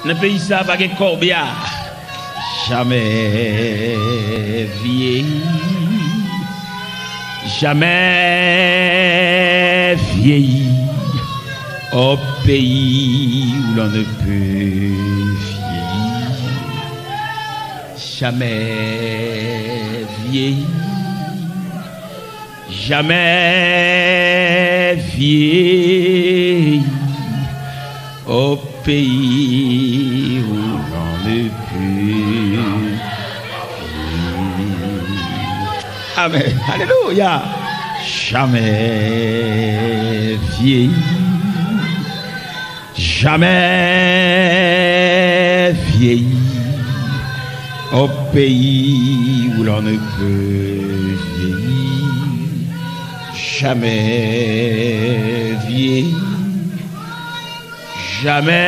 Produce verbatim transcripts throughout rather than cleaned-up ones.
Nan peyi sa pa gen kòbya. Jamè vyeyi, jamè vyeyi, au pays où l'on ne peut vieillir. Jamais vieillir, jamais vieillir, au pays où l'on ne peut vieillir. Amen. Alléluia. Jamais vieillir, jamais vieillir, au pays où l'on ne peut vieillir, jamais vieillir, jamais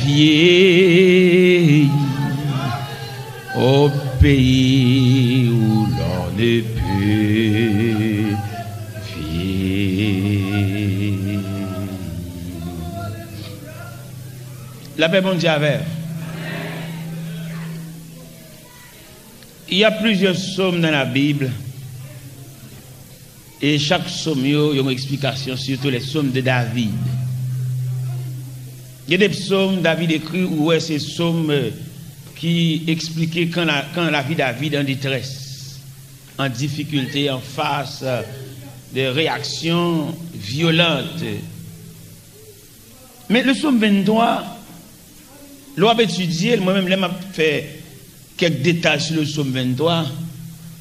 vieillir, au pays où l'on ne peut vieillir. Lapè Bondye avè w. Il y a plusieurs psaumes dans la Bible. E chak sòm yo, yo gen eksplikasyon, surtout les psaumes de David. Gen de psaumes David écrit, ou wè se psaumes, euh, ki eksplike quand la, quand la vie David en détresse, en difficulté, en face, euh, de réactions violentes. Men le psaumes venntwa, lè w ap etidye l, mwen menm, lè m ap fè kèk detay sou le psaumes venntwa,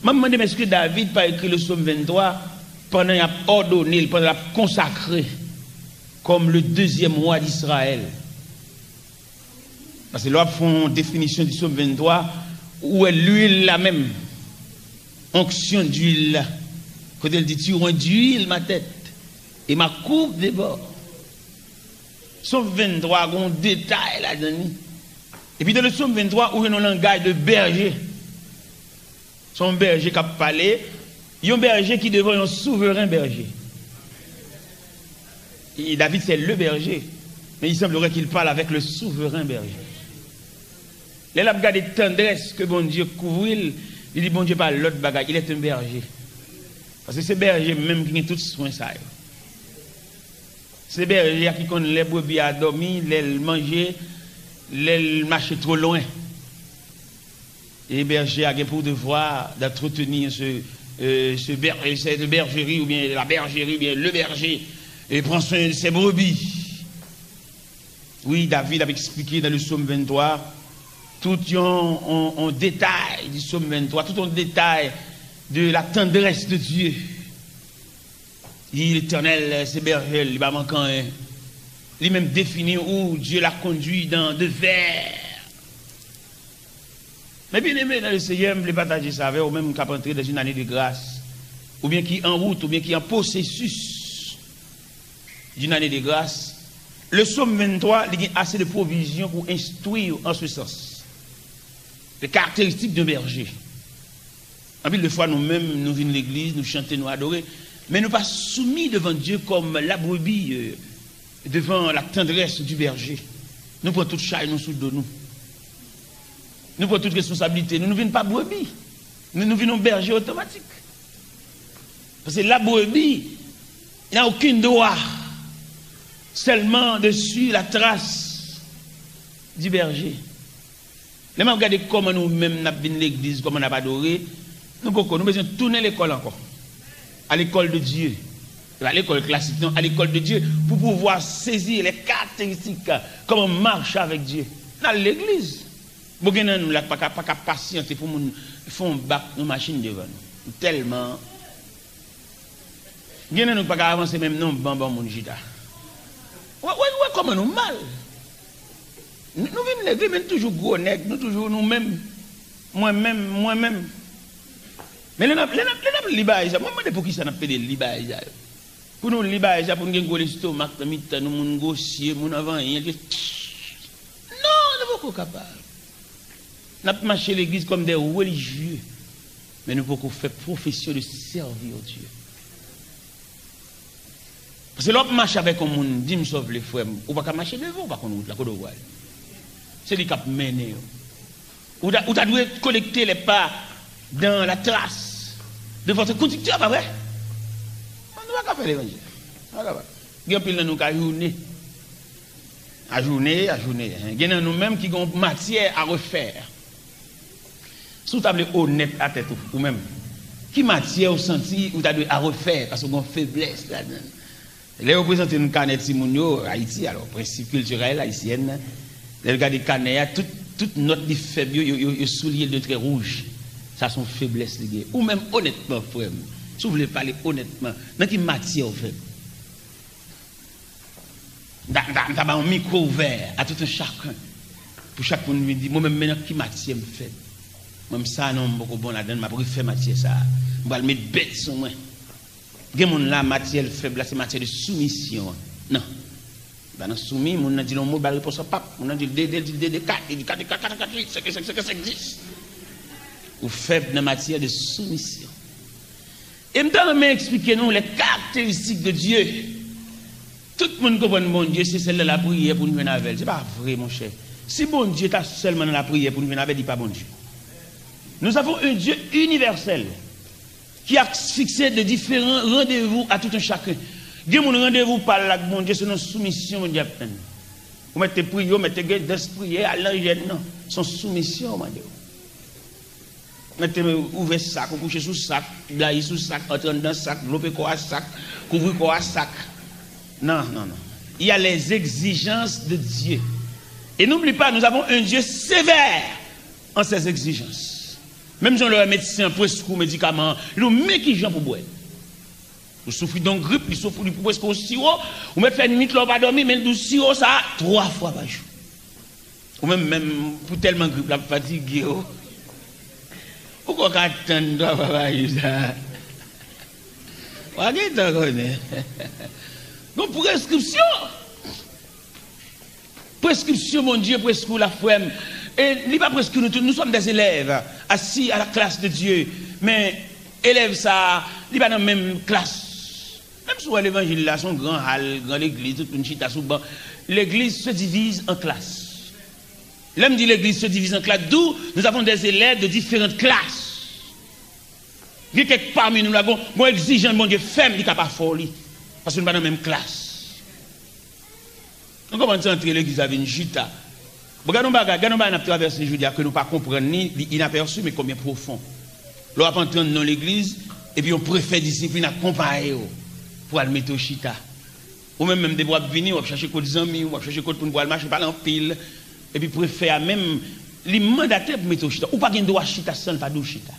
m ap mande m, èske David pa ekri le psaumes venntwa pandan y ap òdone l, pandan l ap konsakre kòm le deuxième roi d'Israël? Paske lè w ap fè yon definisyon du psaumes venntwa, ou wè lwil la menm, onction d'huile la, kote l di, tu oint d'huile ma tête et ma coupe déborde. Psaumes venntwa gen yon detay ladan li. Epi dans le psaumes venntwa, ou jwenn yon langaj de bèje. Se yon bèje k ap pale, yon bèje ki devan yon souveren bèje. Et David, c'est le berger, mais il semblerait qu'il parle avec le souverain berger. Lè l ap gade tandrès ke Bondye kouvri l, li di Bondye pa lòt bagay, il est un berger. Paske se bèje menm ki gen tout swen sa yo. Se bèje a ki konn lè brebi a dòmi, lè l manje, lè l mache twò lwen. E bèje a gen pou devwa d'entretenir ce, euh, ce ber-, cette bergerie, oubyen la bergerie, oubyen le berger, e pran swen de ses brebis. Wi, David ap eksplike dans le psaume vingt-trois tout yon, yon, yon detay du psaume vingt-trois, tout yon detay de la tendresse de Dieu. Li, Letènèl, se bèje l, li pa manke anyen. Li menm defini ou, Dieu l'a conduit dans de verts. Men byeneme nan le Seyè, m vle pataje sa avè w, ou menm k ap antre dans une année de grâce, oubyen ki an wout, oubyen ki an pwosesis d'une année de grâce. Le psaume vingt-trois, li gen ase de pwovizyon pou enstwi w an se sans. Les caractéristiques d'un berger. Anpil de fwa, nou menm, nou vin legliz, nou chante, nou adore, men nou pa soumi devan Dye kòm la brebi, euh, devan la tendresse du berger. Nou pran tout chay nou sou do nou. Nou pran tout responsablite nou. Nou vin pa brebi. Nou, nou vin yon bèje otomatik. Paske la brebi n'a aucun droit seulement de suivre la trace du berger. Lè m ap gade kòman nou menm n ap vin legliz, kòman n ap adore, nou poko, nou bezwen tounen lekòl ankò. À l'école de Dieu. Se pa lekòl klasik, non, à l'école de Dieu, pour pouvoir saisir les caractéristiques, comment marcher avec Dieu. N al legliz. Bon, gen nan nou la k pa ka, pa ka pasyante pou moun fè yon bak yon machin devan nou. Nou tèlman Gen nan nou k pa ka avanse menm non, ban, ban moun chita. Wè, wè, wè kòman nou mal. Nou, nou vin legliz, men nou toujou gwo nèg, nou toujou nou menm. Mwen menm, mwen menm. Men lè n ap, lè n ap, lè n ap li bagay sa, mwen mande poukisa n ap pede li bagay sa yo. Pou nou li bagay sa, pou nou gen gwo lestomak nan mitan nou, moun gwosye, moun anvanyan, ke, non, nou poko kapab. N ap mache legliz kòm de relijye, men nou poko fè pwofesyon de servir Dieu. Paske lè w ap mache avèk yon moun, di m sa w vle, frè m, ou pa ka mache devan, ou pa konn wout la, kote w prale? Se li k ap mennen w. Ou ta, ou ta dwe collecter les pas dans la trace de votre conducteur, pa vre? Nou pa ka fè levanjil. Nou pa kapab. Gen anpil nan nou k ajoune. Ajoune, ajoune. Gen nan nou menm ki gen yon matière à refaire. Si w ta vle onèt a tèt ou, ou menm, ki matière ou santi ou ta dwe à refaire, paske w gen yon feblès ladan l? Lè yo prezante n kanè timoun yo, Ayiti, alò, prensip kiltirèl ayisyèn, lè l gade kanè a, tout, tout nòt li fèb yo, yo, yo, yo souliye l de trè wouj. Sa se yon feblès li gen. Ou menm, onètman, frè m, si w vle pale onètman, nan ki matyè w fèb? M ta, m ta, m ta ba yon mikwo ouvè à tout un chacun. Pou chak moun vin di, mwen menm, men nan ki matyè m fèb? Mwen menm, sa non, m poko bon ladan l, m ap refè matyè sa a. M pral met bèt sou mwen. Gen moun la, matyè l fèb la, se matyè de soumisyon an. Non. Li pa nan soumi, moun nan di l yon mo, li ba l repons an pap. Moun nan di l de, de, li di l de, de, kat, li di kat, kat, kat, kat, uit, senk, senk, senk, senk, dis. Ou fèb nan matyè de soumisyon. E m ta renmen eksplike nou les caractéristiques de Dieu. Tout moun konprann Bondye, se sèl nan lapriyè pou n jwenn avè l. Se pa vre, monchè. Si Bondye ta sèlman nan lapriyè pou n jwenn avè l, li pa Bondye. Nous avons un Dieu universel qui a fixé de différents rendez-vous à tout un chacun. Gen moun randevou pa l ak Bondye se nan soumisyon Bondye ap tann. Ou mèt te priye, ou mèt te gen dans priyè, al nan jèn nan. Se yon soumisyon w mande w. Mèt te ouvè sak, ou kouche sou sak, blayi sou sak, antre anndan sak, vlope kò a sak, kouvri kò a sak. Non, non, non. Il y a les exigences de Dieu. Et n'oublie pas, nous avons un Dieu sévère en ses exigences. Menm jan lè w wè medsen an preskri w medikaman an, li di w men kijan pou bwè l. Ou soufri de yon grip, li soufri, li preskri w siwo, ou mèt fè nwit la w pa dòmi, men li di w siwo sa a twa fwa pa jou. Ou menm, menm, pou tèlman grip la ap fatige w, ou kwè w ka tann twa fwa pa jou sa a? W a gentan konnen. Gon preskripsyon. Preskripsyon Bondye preskri w la, frè m. E li pa preskri nou tout. Nous sommes des élèves assis à la classe de Dieu. Men elèv sa a, li pa nan menm klas. Menm si w wè levanjil la, se yon gran hal, gran legliz, tout moun chita sou ban. L'église se divise en classes. Lè m di l'église se divise en classes, d'où nous avons des élèves de différentes classes. Gen kèk pami nou la, gon, gon egzijans Bondye fè m, li ka pa fè w li. Paske nou pa nan menm klas. Nou kòmanse antre legliz la vin chita. Bon, gade yon bagay, gade yon bagay n ap travèse jodi a ke nou pa konprann li, li inapèsi, men konbyen pwofon. Lè w ap antre anndan yon legliz, epi yon prefè disiplin akonpaye w pou al mete w chita. Ou menm, menm depi w ap vini, w ap chache kot zanmi w, w ap chache kot moun pou al mache, pale anpil. Epi prefè a menm, li mandate pou mete w chita. Ou pa gen dwa chita san l pa di w chita.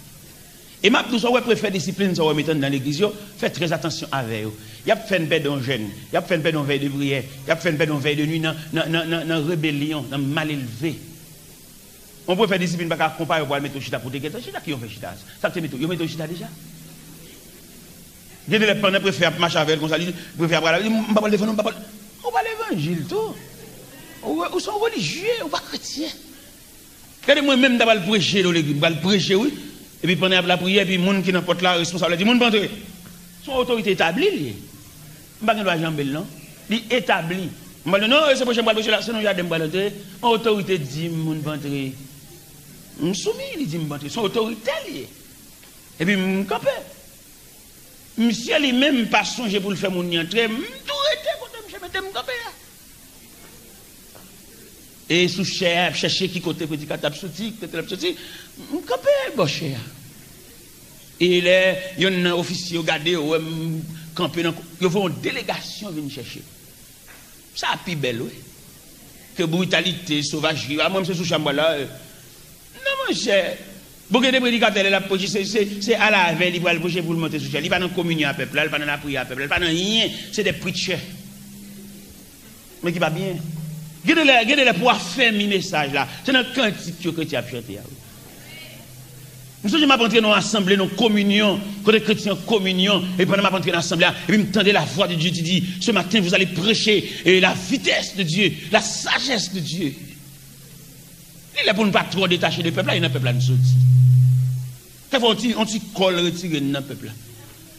E m ap di w sa, w wè prefè disiplin sa w wè met anndan legliz yo, fè trè atansyon avè yo. Y ap fè n pèdi yon jèn, y ap fè n pèdi yon vèy de priyè, y ap fè n pèdi yon vèy de nwi nan, nan, nan, nan, nan rebelyon, nan malelve. Yon prefè disiplin pa ka akonpaye w pou al mete w chita pou w te gentan chita, ki yon fè chita. Sa k te mete w, yo mete w chita deja. Gen de lè pandan prefè ap mache avè l konsa, li di, prefè ap pale, li di, m pa pral defann ou, m pa pral. Ou pa levanjil tou. Ou, ou se yon relijye, ou pa kretyen. Gade mwen menm m ta pral preche nan legliz, m pral preche wi. Epi pandan y ap lapriyè, epi moun ki nan pòt la, responsab la di, moun pa antre. Se yon otorite etabli li ye. M pa gen dwa janbe l non. Li etabli. M pral di, non, e se pwochen m pral preche la, se nan jaden m pral antre. Yon otorite di m moun pa antre. M soumi, li di m pa antre. Se yon otorite li ye. Epi m kanpe. Misye li menm pa sonje pou l fè moun li antre, m tou rete kote misye mete m kanpe a. E sou chè a, y ap chèche ki kote predikatè ap soti, ki kote l ap soti, m kanpe bò chè a. E lè yonn nan ofisye yo gade yo, wè m kanpe nan, yo voye yon delegasyon vin chèche m. Sa pi bèl, wi. Ke britalite, sovajri. A mwen, m se sou chè a m pral la. Non, monchè. Bon, gen de predikatè, lè l ap preche, se, se, se al avè li pral preche pou l monte sou chè. Li pa nan kominyon a pèp la, li pa nan lapriyè a pèp la, li pa nan anyen. Se de preacher. Men ki pa byen. Gen de lè, gen de lè pou afèmi mesaj la. Se nan kantik yo kretyen ap chante a, wi. M sonje m ap antre nan yon asanble, nan yon kominyon, kote kretyen an kominyon, e pandan m ap antre nan asanble a, epi m tande la voix de Dieu qui dit, ce matin, vous allez prêcher, et la vitesse de Dieu, la sagesse de Dieu. Li lè pou n pa twò detache de pèp la, e nan pèp la n soti. Kèfwa, yon ti, yon ti kòl retire n nan pèp la.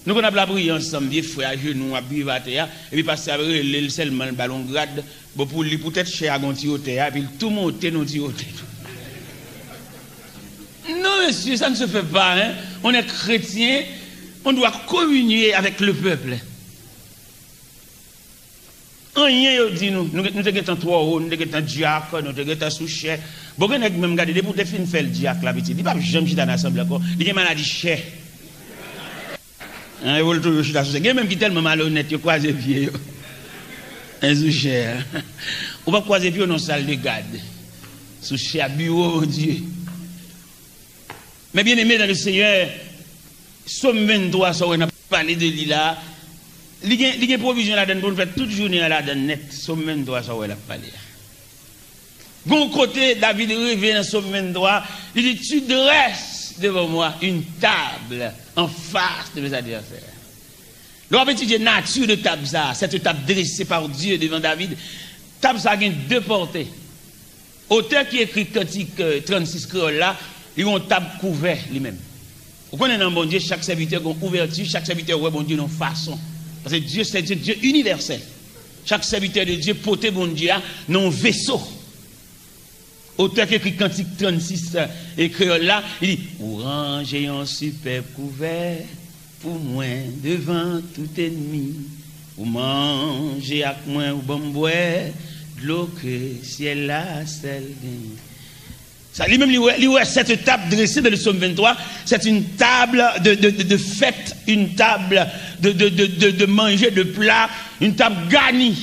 Nou konn ap lapriyè ansanm, vye frè ajenou, ap drive atè a, epi pastè a rele l sèlman, l ba l yon grad, bon, pou li, poutèt chè a gen yon ti wotè a, epi l tou monte nan yon ti wotè. Non, mesye, ça ne se fait pas, hein. On est chrétien, on doit communier avec le peuple. Anyen yo di nou, nou, nou te gentan twò wo, nou te gentan dyak, nou te gentan sou chè. Bon, gen nèg menm, gade, depi w te fin fè l dyak la, pitit, li p ap janm chita nan asanble ankò. Li gen maladi chè. Hein, yo toujou chita sou chè. Gen menm ki tèlman malonèt, yo kwaze pye yo. Hein, sou chè a. Ou p ap kwaze pye w nan sal de gad. Sou chè a, biwo Bondye. Men byeneme dans le Seigneur, Sòm venntwa, sa w wè n ap pale de li la, li gen, li gen pwovizyon ladan l pou n fè tout jounen an ladan l nèt. Sòm venntwa, sa w wè l ap pale a. Gon kote, David rive nan Sòm venntwa, li di, Tu dresses devant moi une table en face de mes adversaires. Lè w ap etidye nati de tab sa a, cette table dressée par Dieu devant David, tab sa a gen de pòte. Otè ki ekri kantik, euh, trannsis kreyòl la, li gen yon tab kouvè li menm. Ou konnen nan Bondye, chak sèvitè gen yon ouvèti, chak sèvitè wè Bondye nan yon fason. Paske Dye se yon Dye inivèsèl. Chak sèvitè de Dye pote Bondye a nan yon veso. Otè ki ekri kantik trannsis, e kreyòl la, li di, Ou ranje yon sipèb kouvè pou mwen devan tout ènmi. Ou manje ak mwen, ou ban m bwè dlo ke syèl la sèl genyen. Sa, li menm, li wè, li wè cette table dressée dans le psaume vingt-trois, c'est une table de, de, de, de fête, une table de, de, de, de, de manger, de plat, une table garnie.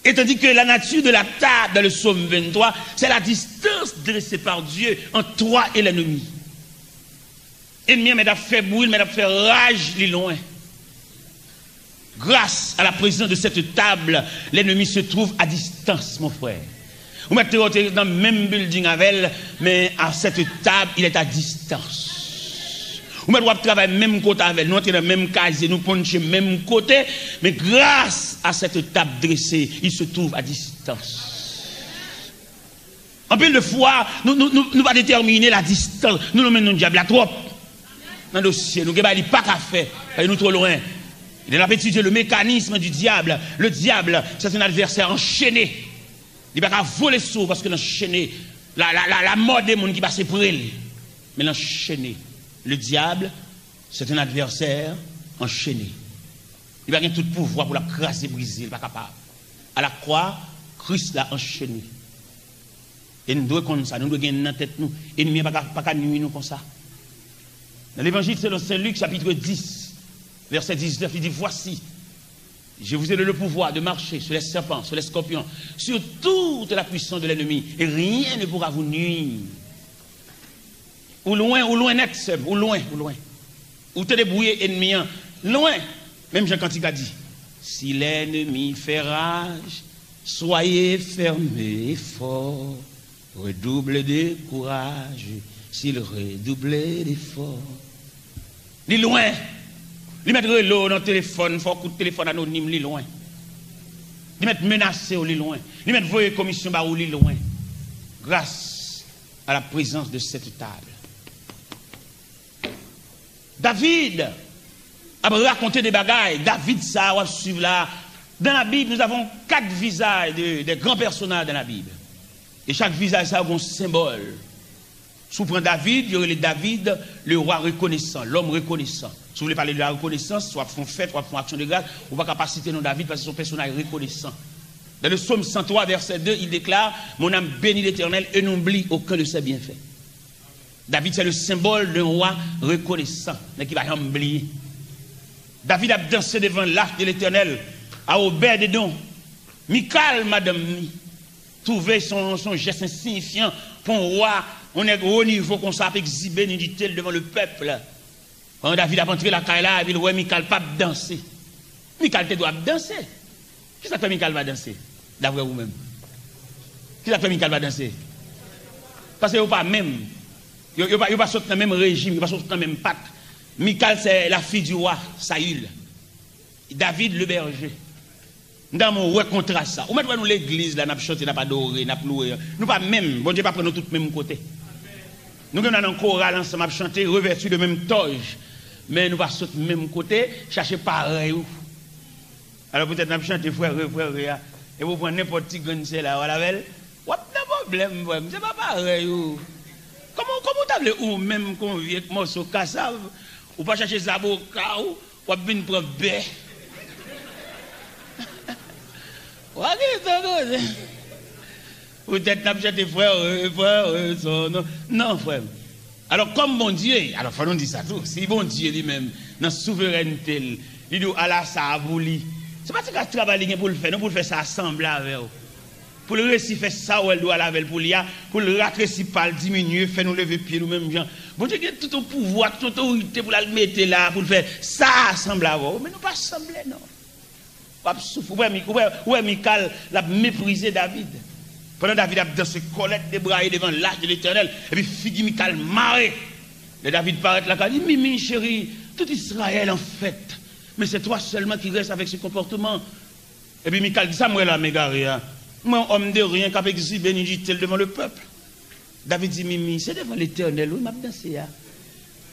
Et tandis que la nature de la table dans le psaume vingt-trois, c'est la distance dressée par Dieu entre toi et l'ennemi. Ènmi an mèt ap fè bri, mèt ap fè raj, li lwen. Grâce à la présence de cette table, l'ennemi se trouve à distance, mon frère. Ou mèt te, te nan menm building avè l, men à cette table, il est à distance. Ou mèt w ap travay menm kote avè l, nou antre nan menm kazye, nou ponche menm kote, men grâce à cette table dressée, il se trouve à distance. Anpil de fwa, nou, nou, nou, nou pa detèmine la distans. Nou, nou menm, nou dyab la twòp. Nan dosye, nou gen bagay li pa ka fè. Paske nou twò lwen. Lè n ap etidye le mécanisme du diable, le diable, c'est un adversaire enchaîné. Li pa ka vole sou ou paske l anchene. La, la, la, la mò de moun ki pase pre l. Men l anchene. Le diable, c'est un adversaire enchaîné. Li pa gen tout pouvwa pou l ap kraze, brize, li pa kapab. A la kwa, Kris la anchene. E nou dwe konn sa, nou dwe gen nan tèt nou. Ènmi an pa ka, pa ka nwi nou konsa. Dans l'Évangile selon saint Luc, chapitre dix, verset dix-neuf, il dit, Voici, je vous ai donné le pouvoir de marcher sur les serpents, sur les scorpions, sur toute la puissance de l'ennemi, et rien ne pourra vous nuire. Ou lwen, ou lwen nèt, sè m, ou lwen, ou lwen. Ou te debouye ènmi an, lwen. Menm jan kantik la di, Si l'ennemi fait rage, soyez fermes et forts, redoublez de courage, s'il redouble d'efforts. Li lwen. Li mèt rele w nan telefòn, fè w kout telefòn anonim, li lwen. Li mèt menase w, li lwen. Li mèt voye komisyon ba ou, li lwen. Grâce à la présence de cette table. David ap rakonte de bagay. David sa a w ap swiv la. Dans la Bible, nous avons quatre visages de, de grands personnages dans la Bible. E chak vizaj sa a gen yon senbòl. Si w pran David, yo rele David le roi reconnaissant, l'homme reconnaissant. Si w vle pale de la rekonesans, w ap fè yon fèt, w ap fè yon aksyon de gras, ou pa ka pa site non David paske se yon pèsonaj rekonesan. Dans le psaume cent trois, verset deux, il déclare, Mon âme bénit l'Éternel et n'oublie aucun de ses bienfaits. David, c'est le symbole d'un roi reconnaissant, nèg ki pa janm bliye. David ap danse devan l'Arche de l'Éternel, à Obed-Edom. Mikal, madanm li, twouve se yon, se yon jès ensiyifyan pou yon wa, yon nèg wo nivo konsa ap egzibe nidite l devan le pèp. Pandan David ap antre lakay la, epi l wè Mikal p ap danse. Mikal te dwe ap danse. Kisa k fè Mikal pa danse, daprè ou menm? Kisa k fè Mikal pa danse? Paske yo pa menm. Yo, yo pa, yo pa sot nan menm rejim, yo pa sot nan menm pak. Mikal, c'est la fille du roi Saül. David, le berger. M ta renmen w wè kontras sa. Ou mèt wè nou legliz la, n ap chante, n ap adore, n ap louwe. Nou pa menm. Bondye pa pran nou tout menm kote. Nou gen nan koral ansanm ap chante, revèti de menm tòj. Men nou pa sot menm kote, chache parèy ou. Alò poutèt n ap chante frè re, frè re a, epi w pran nenpòt ti grenn sèl la, w al avè l, w ap nan pwoblèm, frè m, se pa parèy ou. Kòman, kòman w ta vle ou menm kon vye mòso kasav, ou pa chache zaboka w, w ap vin pran bè. W a gen tan koze. Poutèt n ap chante frè re, frè re, son non. Non, frè m. Alò, kòm Bondye, alò, fò nou di sa tou, si Bondye li menm, nan souverènte l, li di w, "Ala sa a pou li," se pa ti kras travay li gen pou l fè, non, pou l fè sa a sanble avè w. Pou l resi fè sa w wè l dwe al avè l pou li a, pou l ratresi pa l, diminye, fè nou leve pye nou menm jan. Bondye gen tout yon pouvwa, tout yon otorite pou l al mete la, pou l fè sa a sanble avè w. Men nou pa sanble, non. W ap soufri. Ou wè, Mi- ou wè, ou wè Mikal, l ap meprize David. Pandan David ap danse kòlèt debraye devan lach de Letènèl, epi figi Mikal mare. Lè David parèt lakay li, Mimi, cheri, tout Israël en fête, mais c'est toi seulement qui reste avec ce comportement. Epi Mikal di, "Sa m wè la, m egare a? M wè yon homme de rien k ap egzibe, inutile devant le peuple." David di, "Mimi, se devan Letènèl wi m ap danse a.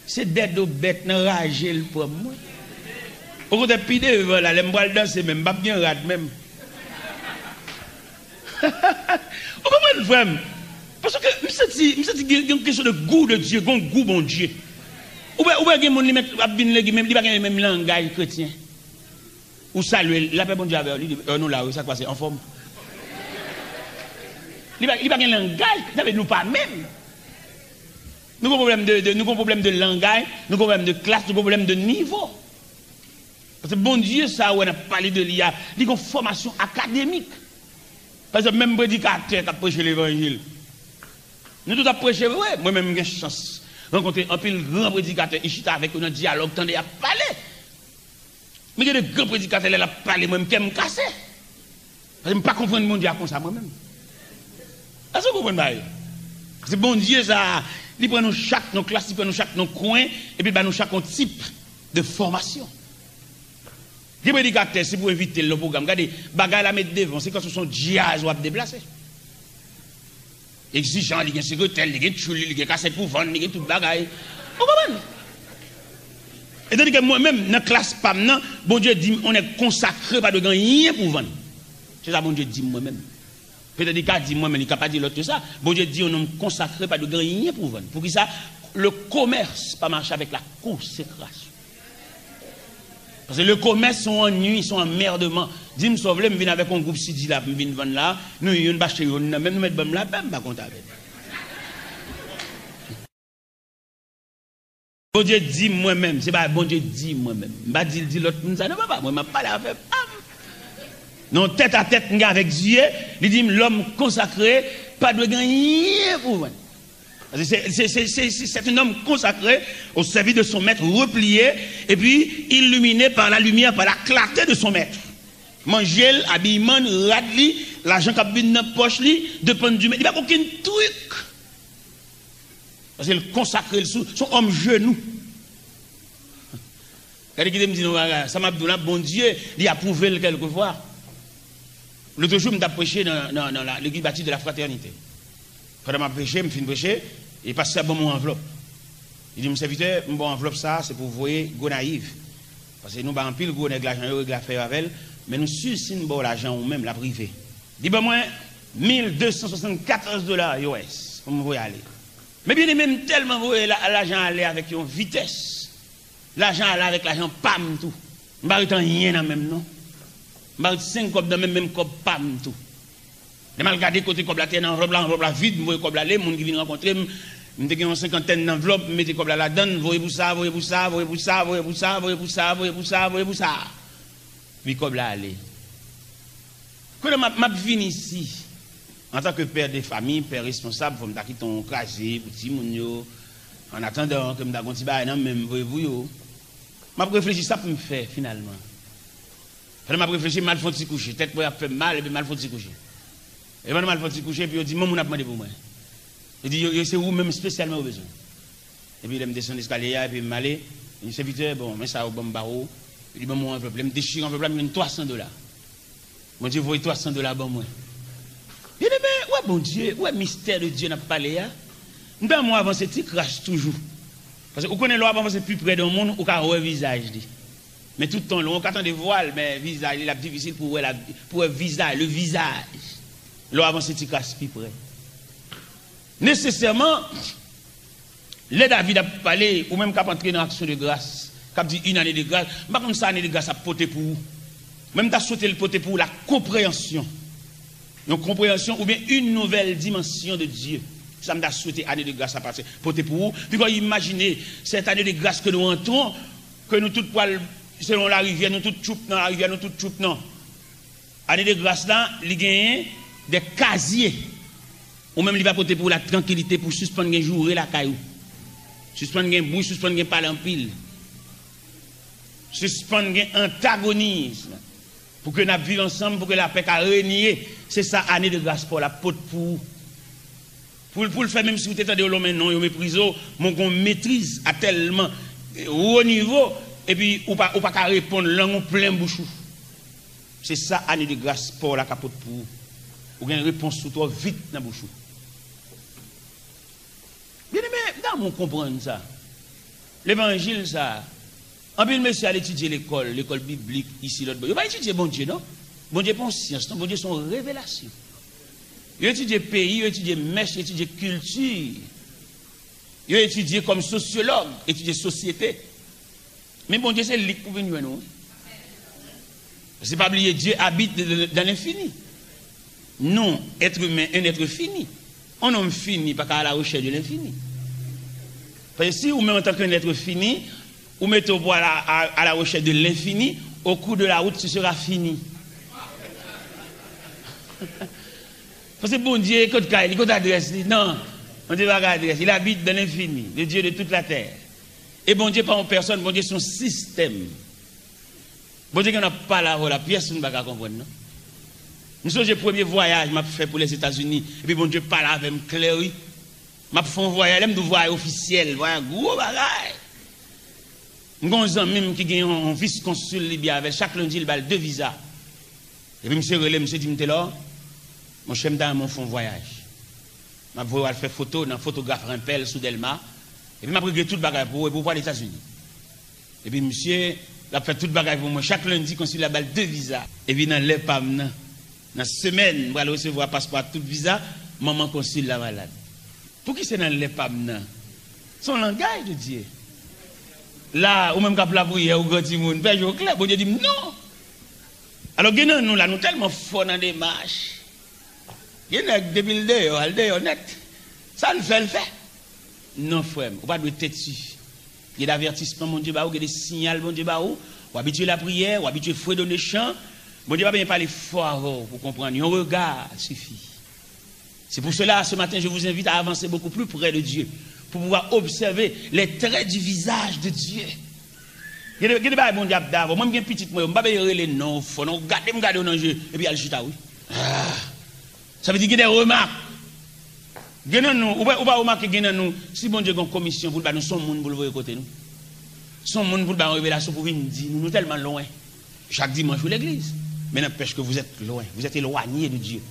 Se dèdo bèt nan raje l pran m, wi. Okontrè, pi devan la, lè m pral danse menm, m p ap gen rad menm." Ou konprann, frè m? Paske m santi, m santi gen, gen yon kesyon de gou de Dye, gen yon gou Bondye. Ou wè, ou wè gen moun li mèt ap vin legliz, men li pa gen menm langaj kretyen. Ou salye l, lapè Bondye avè w, li di, "È, nou la wi, sa k pase, anfòm?" Li pa, li pa gen langaj, sa vle di nou pa menm. Nou gen pwoblèm de, de, nou gen pwoblèm de langaj, nou gen pwoblèm de klas, nou gen pwoblèm de nivo. Paske Bondye sa a w wè n ap pale de li a, li gen fòmasyon akademik. Pa egzanp, menm predikatè k ap preche levanjil, nou tout ap preche vre. Mwen menm, m gen chans rankontre anpil gran predikatè, e chita avèk yo nan dyalòg, tande y ap pale. Men gen de gran predikatè, lè l ap pale, mwen, m kè m kase. Paske m pa konprann Bondye a konsa, mwen menm. Èske w konprann bagay yo? Paske Bondye sa a, li pran nou chak nan klas, li pran nou chak nan kwen, epi l ba nou chak yon tip de fòmasyon. Gen predikatè, si pou envite l nan pwogram, gade, bagay la met devan, se kòmsi se yon djaz w ap deplase. Egzijan, li gen sekretè l, li gen tchoul li, li gen kasèt pou vann, li gen tout bagay. Ou konprann? Etandike mwen menm, nan klas pa m nan, Bondye di m, yon nèg konsakre pa dwe gen anyen pou vann. Se sa Bondye di m mwen menm. Petèt li ka di mwen, men li ka pa di lòt ke sa. Bondye di, yon nonm konsakre pa dwe gen anyen pou vann. Poukisa? Le commerce pa mache avèk la consécration. Paske le commerce se yon annui, se yon anmèdman. Di m sa w vle, m vin avèk yon gwoup C D la pou m vin vann la, nou youn pa achte youn nan, menm nou mèt ban m lapè, m pa kont avè l. Bondye di m mwen menm, se pa Bondye di m mwen menm. M pa di l di lòt moun sa, non, papa, mwen m ap pale afè pa m. Non, tèt a tèt m gen avèk Dye, li di m, l'homme consacré pa dwe gen anyen pou vann. Paske se, se, se, se, se, c'est un homme consacré au service de son maître, replié, et puis illuminé par la lumière, par la clarté de son maître. Manje l, abiyman l, rad li, lajan k ap vin nan pòch li, depann di men, li pa gen okenn trik. Paske l konsakre l sou, se yon òm jenou. Gade, kite m di nou bagay, sa m ap di w la, Bondye, li apwouve l kèlkefwa. Lòt jou, m t ap preche nan, nan, nan la, legliz Baptiste de la Fraternité. Pandan m ap preche, m fin preche, e pastè ban m yon anvlòp. Li di m, "Sèvitè, m ba w anvlòp sa a, se pou w voye Gonayiv. Paske nou bay anpil gwo nèg lajan yo, regle afè yo avè l, men nou si si n ba w lajan ou menm, l ap rive." Li ban mwen mil de san swasannkatòz dola U S pou m voye ale. Men byeneme, m tèlman voye la, lajan ale avèk yon vitès. Lajan ale avèk lajan pa m tou. M pa ret anyen nan men m non. M pa ret senk kòb nan men m, menm kòb pa m tou. Lè m al gade kote kòb la te ye nan anvlòp la, anvlòp la vid, m voye kòb la ale, moun ki vin rankontre m, m te gen yon senkantèn nan anvlòp, m mete kòb la ladan l, voye pou sa, voye pou sa, voye pou sa. Epi kòb la ale. Kounye a m ap, m ap vin isi, antanke pè de fanmi, pè responsab, fò m ta kite yon kraze pou timoun yo, an atandan ke m ta gen yon ti bagay nan men m voye pou yo. M ap reflechi sa pou m fè finalman. Pandan m ap reflechi, m al fè yon ti kouche. Tèt mwen ap fè m mal, epi m al fè yon ti kouche. E pandan m al fè yon ti kouche, epi yo di, "Yon moun ap mande pou mwen." Yo di, "Yo, yo, se ou menm espesyalman yo bezwen." Epi lè m desann eskalye a, epi m ale, li di, "Sèvitè, bon, men sa yo ban m ba ou." Li ban m yon anvlòp. Lè m dechire anvlòp la, m jwenn twa san dola. Bondye voye twa san dola ban mwen. Byeneme, ou wè Bondye, ou wè mistè de Dye n ap pale a? M ta renmen w avanse ti kras toujou. Paske ou konnen lè w ap avanse pi pre de yon moun, ou ka wè vizaj li. Men tout tan lwen, ou ka tande vwa l, men vizaj li, l ap difisil pou w wè, la, pou w wè vizaj, le visage. Lè w avanse ti kras pi pre. Nesesèman, lè David ap pale, ou menm k ap antre nan aksyon de gras, k ap di une année de grâce, m pa konn sa ane de gras ap pote pou ou. Men m ta swete l pote pou ou la konpreyansyon. Yon konpreyansyon oubyen une nouvelle dimension de Dieu. Sa m ta swete ane de gras la pase, pote pou ou. Piga w imajine, cette année de grâce que nous entrons, ke nou tout pral, selon larivyè, nou tout tchoup nan larivyè, nou tout tchoup nan. Ane de gras la, li genyen de kazye. Ou menm, li va pote pou ou la trankilite pou sispann gen joure lakay ou. Sispann gen bri, sispann gen pale anpil. Sispann gen antagonism. Pou ke n ap viv ansanm, pou ke lapè ka renye. Se sa ane de gras pa w la pot pou ou. Pou, pou l fè menm si w te tande yo lonmen non, yo meprize w, men w gen yon metriz a tèlman wo nivo, epi ou pa, ou pa ka reponn, lang ou plen bouch ou. Se sa ane de gras pa w la ka pot pou ou. Ou gen repons ou twò vit nan bouch ou. Byeneme, m ta renmen w konprann sa. Levanjil sa a, anpil mesye al etidye lekòl, lekòl biblik, isi, lòt bò. Yo pa etidye Bondye, non. Bondye pa yon syans, non. Bondye se yon revelasyon. Yo etidye peyi, yo etidye mès, yo etidye kilti. Yo etidye kòm sosyològ, etidye sosyete. Men Bondye se li k pou vin jwenn ou, wi. Paske pa bliye, Dieu habite dans l'infini. Nous, êtres humains, un être fini. Un homme fini pa ka à la recherche de l'infini. Paske si ou menm, antanke un être fini, ou mete w pou à la, à, à la recherche de l'infini, au cours de la route, ce sera fini. Paske Bondye, kot kay li, kot adrès li? Non, Bondye pa gen adrès. Il habite dans l'infini, le Dieu de toute la terre. E Bondye pa yon pèsòn, Bondye se yon sistèm. Bondye gen nan pale avè w la, pyès moun pa ka konprann, non. M sonje premye vwayaj m ap fè pou Lèzetazini, epi Bondye pale avè m klè, wi. M ap fè yon vwayaj, lè m di w vwayaj ofisyèl, vwayaj gwo bagay. M gen yon zanmi m ki gen yon, yon vis konsil li byen avè l, chak lendi l ba l de viza. Epi misye rele m, misye di m, Telor, monchè, m ta renmen w fè yon vwayaj. M ap voye w al fè foto nan fotograf Rempel sou Dèlma. Epi m ap regle tout bagay pou ou, epi w pral Etazini. Epi misye, l ap fè tout bagay pou mwen. Chak lendi, konsil la ba l de viza. Epi nan lè pa m nan, nan semèn, m pral resevwa paspò ak tout viza, manman konsil la malad. Pouki se nan lè pa m nan? Se yon langaj de Dye. La, ou menm k ap lapriyè, ou gran timoun, fè je w klè, Bondye di m non. Alò, gen nan nou la, nou tèlman fò nan demach. Gen nèg, depi l deyò, al deyò nèt. Sa l fè, l fè. Non, frè m, ou pa dwe tèti. Gen de avètisman Bondye ba ou, gen de siyal Bondye ba ou. Ou abitye lapriyè, ou abitye fredone chan. Bondye pa bezwen pale fò avè w pou w konprann. Yon rega sifi. C'est pour cela, ce matin, je vous invite à avancer beaucoup plus près de Dieu, pour pouvoir observer les traits du visage de Dieu. Gen de, gen de bagay Bondye ap da avè w. Mwen, m gen pitit mwen yo, m pa bezwen rele non w fò, non, gade m gade w nan je, epi al chita, wi. Ah. Sa vle di gen de remak. Gen nan nou, ou pa, ou pa remake gen nan nou, si Bondye gen yon komisyon pou l ba nou, se yon moun pou l voye kote nou. Se yon moun pou l ba yon revelasyon pou vin di nou, nou tèlman lwen. Chak dimanch ou legliz. Men n'empêche que vous êtes loin, vous êtes éloigné de Dieu.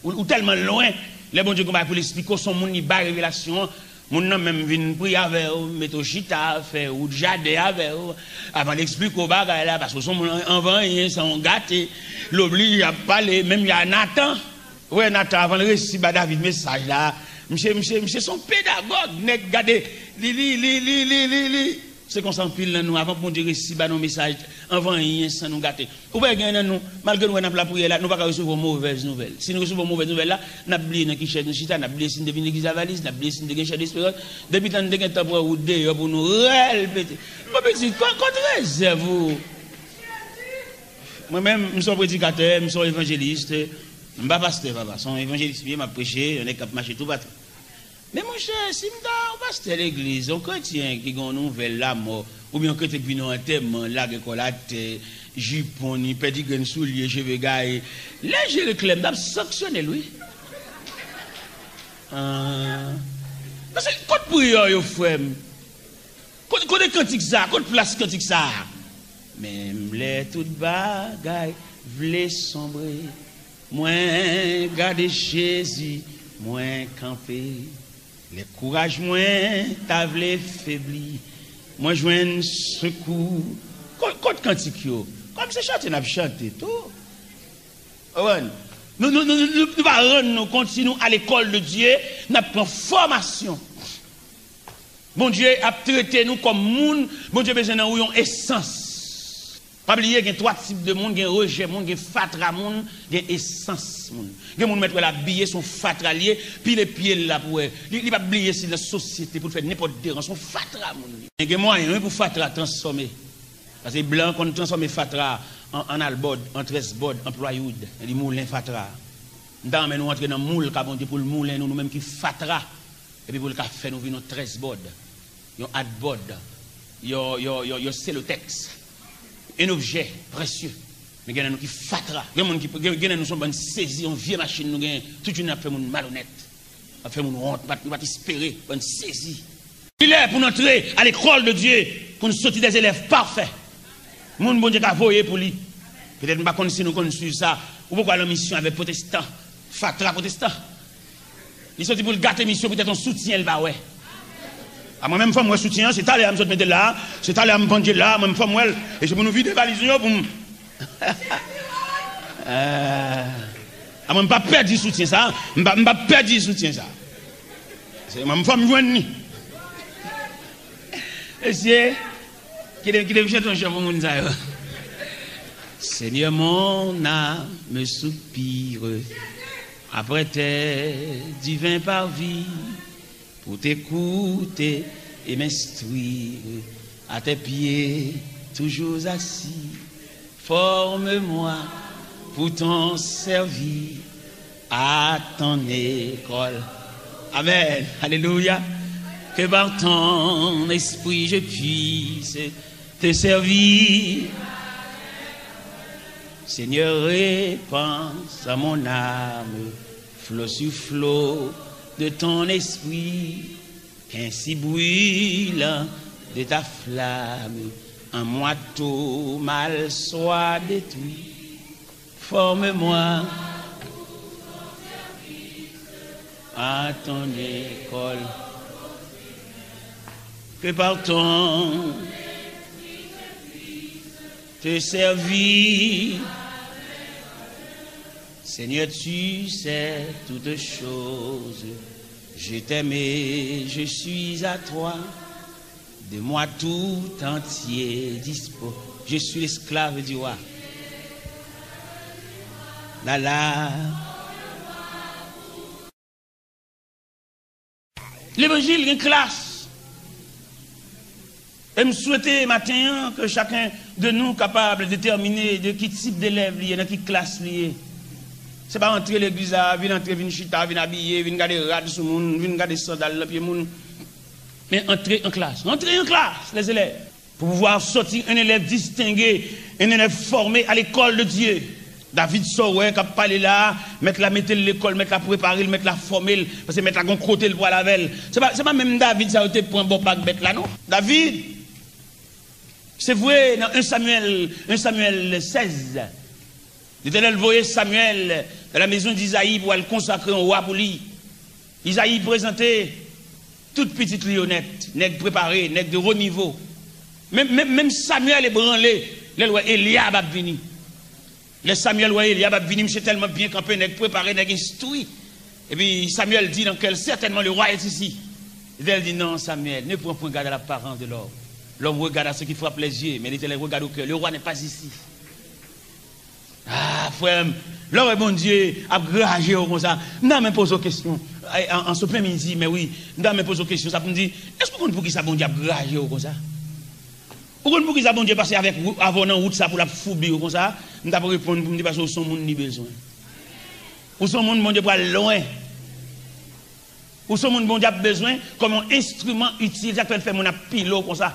Ou, ou tèlman lwen, lè Bondye gen bagay pou l esplike w, se yon moun li bay revelasyon an, moun nan menm vin priye avè w, mete w chita, fè wout jaden avè w, avan l esplike w bagay la, paske w se yon moun an-, anvan anyen, se yon gate, l oblije ap pale, menm jan a Natan. Ou wè Natan, avan l resi ba David mesaj la, misye, misye, misye se yon pedagòg, nèg gade, li, li, li, li, li, li, li. Se konsa anpil nan nou, avan Bondye resi ba nou mesaj, anvan anyen, san nou gate. Ou wè gen nan nou, malgre nou wè n ap lapriyè la, nou pa ka resevwa yon movèz nouvèl. Si nou resevwa yon movèz nouvèl la, n ap bliye nan ki chèz nou chita, n ap bliye si n te vin legliz avaliz, n ap bliye si n te gen chè desperans. Depi tan n te gen tan pran wout deyò pou nou rèl pete. Mon pitit, kot, kot rezèv ou? Mwen menm, m se yon predikatè, m se yon evanjelis, m pa pastè, papa. Se yon evanjelis m ye, m ap preche, yon nèg k ap mache toupatou. Men monchè, si m ta yon pastè legliz, yon kretyen ki gen yon nouvèl lamò, oubyen yon kretyen ki vin nan antèman, lage kò l atè, jipon ni, pèdi grenn soulye, cheve gaye, lè je l klè, m t ap sanksyone l, wi. Ah. Paske kot priyè w yo, frè m? Kot, kote kantik sa? Kot plas kantik sa? Menm lè tout bagay vle sonbre, mwen gade Jezi, mwen kanpe. Lè kouraj mwen ta vle febli, mwen jwenn sekou. Kot, kot kantik yo? Kòm se chante n ap chante tou. Konprann? Nou, nou, nou, nou, nou pa rann nou kont si nou al lekòl de Dye, n ap pran fòmasyon. Bondye ap trete nou kòm moun, Bondye bezwen nan ou yon esans. Pa bliye, gen twa tip de moun, gen rejè moun, gen fatra moun, gen esans moun. Gen moun mèt wè l abiye, se yon fatra l ye, pile pye l la pou wè. Li, li p ap bliye si l nan sosyete pou l fè nenpòt derans, se yon fatra moun li. Men gen mwayen, wi, pou fatra transfòme. Paske blan konn transfòme fatra an, an albòd, an trèsbòd, an plywood. Li moulen fatra. M ta renmen nou antre nan moul ka Bondye pou l moulen nou, nou menm ki fatra. Epi pou l ka fè nou vin yon trèsbòd, yon adbòd, yon, yon, yon, yon selotèks, yon objè presye. Men gen nan nou ki fatra. Gen moun ki, gen, gen nan nou se yon bann sezi, yon vye machin nou genyen. Tout jounen n ap fè moun malonèt. N ap fè moun wont, nou pa t, nou pa t espere, bann sezi. Li lè pou n antre a lekòl de Dye, pou n soti dè zelèv pafè. Moun Bondye ka voye pou li. Petèt m pa konn si nou konn swiv sa. Ou poko al an misyon avèk pwotestan, fatra pwotestan. Li soti pou l gate misyon, poutèt yon soutyen l pa wè. A mwen menm fò m wè soutyen an, se talè a m sot mete l la, se talè a m pandye l la, mwen menm fò m wè l. E se pou nou vide valiz nou yo pou m. Eh. A mwen m pa pèdi soutyen sa, m pa, m pa pèdi soutyen sa. Se mwen menm fò m jwenn li. Mesye, kite, kite m chante yon chan pou moun sa yo. Seigneur, mon âme soupire après tes divins parvis, pour t'écouter et m'instruire. À tes pieds, toujours assis, forme-moi pour t'en servir à ton école. Amen. Alléluia. Que par ton esprit je puisse te servir. Seigneur, répands à mon âme flot sur flot de ton esprit, qu'ainsi brûlant de ta flamme, en moi tout mal soit détruit. Forme-moi à ton école. Que par ton te servir. Seigneur, tu sais toutes choses. Je t'aime et je suis à toi. De moi tout entier dispose. Je suis l'esclave du roi. La la. Levanjil gen klas. E m swete maten an ke chacun de nous capable déterminer de ki tip delèv li ye, nan ki klas li ye. Se pa antre legliz la, vin antre, vin chita, vin abiye, vin gade rad sou moun, vin gade sandal nan pye moun. Men antre an klas. Antre an klas, les élèves. Pour pouvoir sortir un élève distingué, un élève formé à l'école de Dieu. David sa w wè k ap pale la a, mèt la mete l lekòl, mèt la prepare l, mèt la fòme l, paske mèt la gon kote l pral avè l. Se pa, se pa menm David sa yo te pran bò pa ak bèt la, non. David, se vre, nan un Samuel, un Samuel seize, Letènèl voye Samyèl nan la mezon d'Izayi pou al konsakre yon wa pou li. Izayi prezante tout pitit li yo nèt, nèg prepare, nèg de wo nivo. Menm, menm, menm Samyèl ebranle lè l wè Elyab ap vini. Lè Samyèl wè Elyab ap vini, misye tèlman byen kanpe, nèg prepare, nèg enstwi. Epi Samyèl di nan kè l, certainement le roi est ici. Letènèl di, non, Samyèl, ne prends point garde à l'apparence de l'homme. L'homme regarde à ce qui frappe les yeux, mais l'Éternel regarde au cœur. Le roi n'est pas ici. Ah, frè m, lè w wè Bondye ap graje w konsa, m ta renmen poze w kesyon. Ay, an, an sot men midi, men wi, m ta renmen poze w kesyon sa pou m di, èske w konn poukisa Bondye ap graje w konsa? Ou konn poukisa Bondye pase avèk ou, avè w nan wout sa pou l ap foubi w konsa? M t ap reponn pou m di, paske w se yon moun li bezwen. Ou se yon moun Bondye pral lwen. Ou se yon moun Bondye ap bezwen kòm yon enstriman itil, sa k fè l fè moun ap pile w konsa.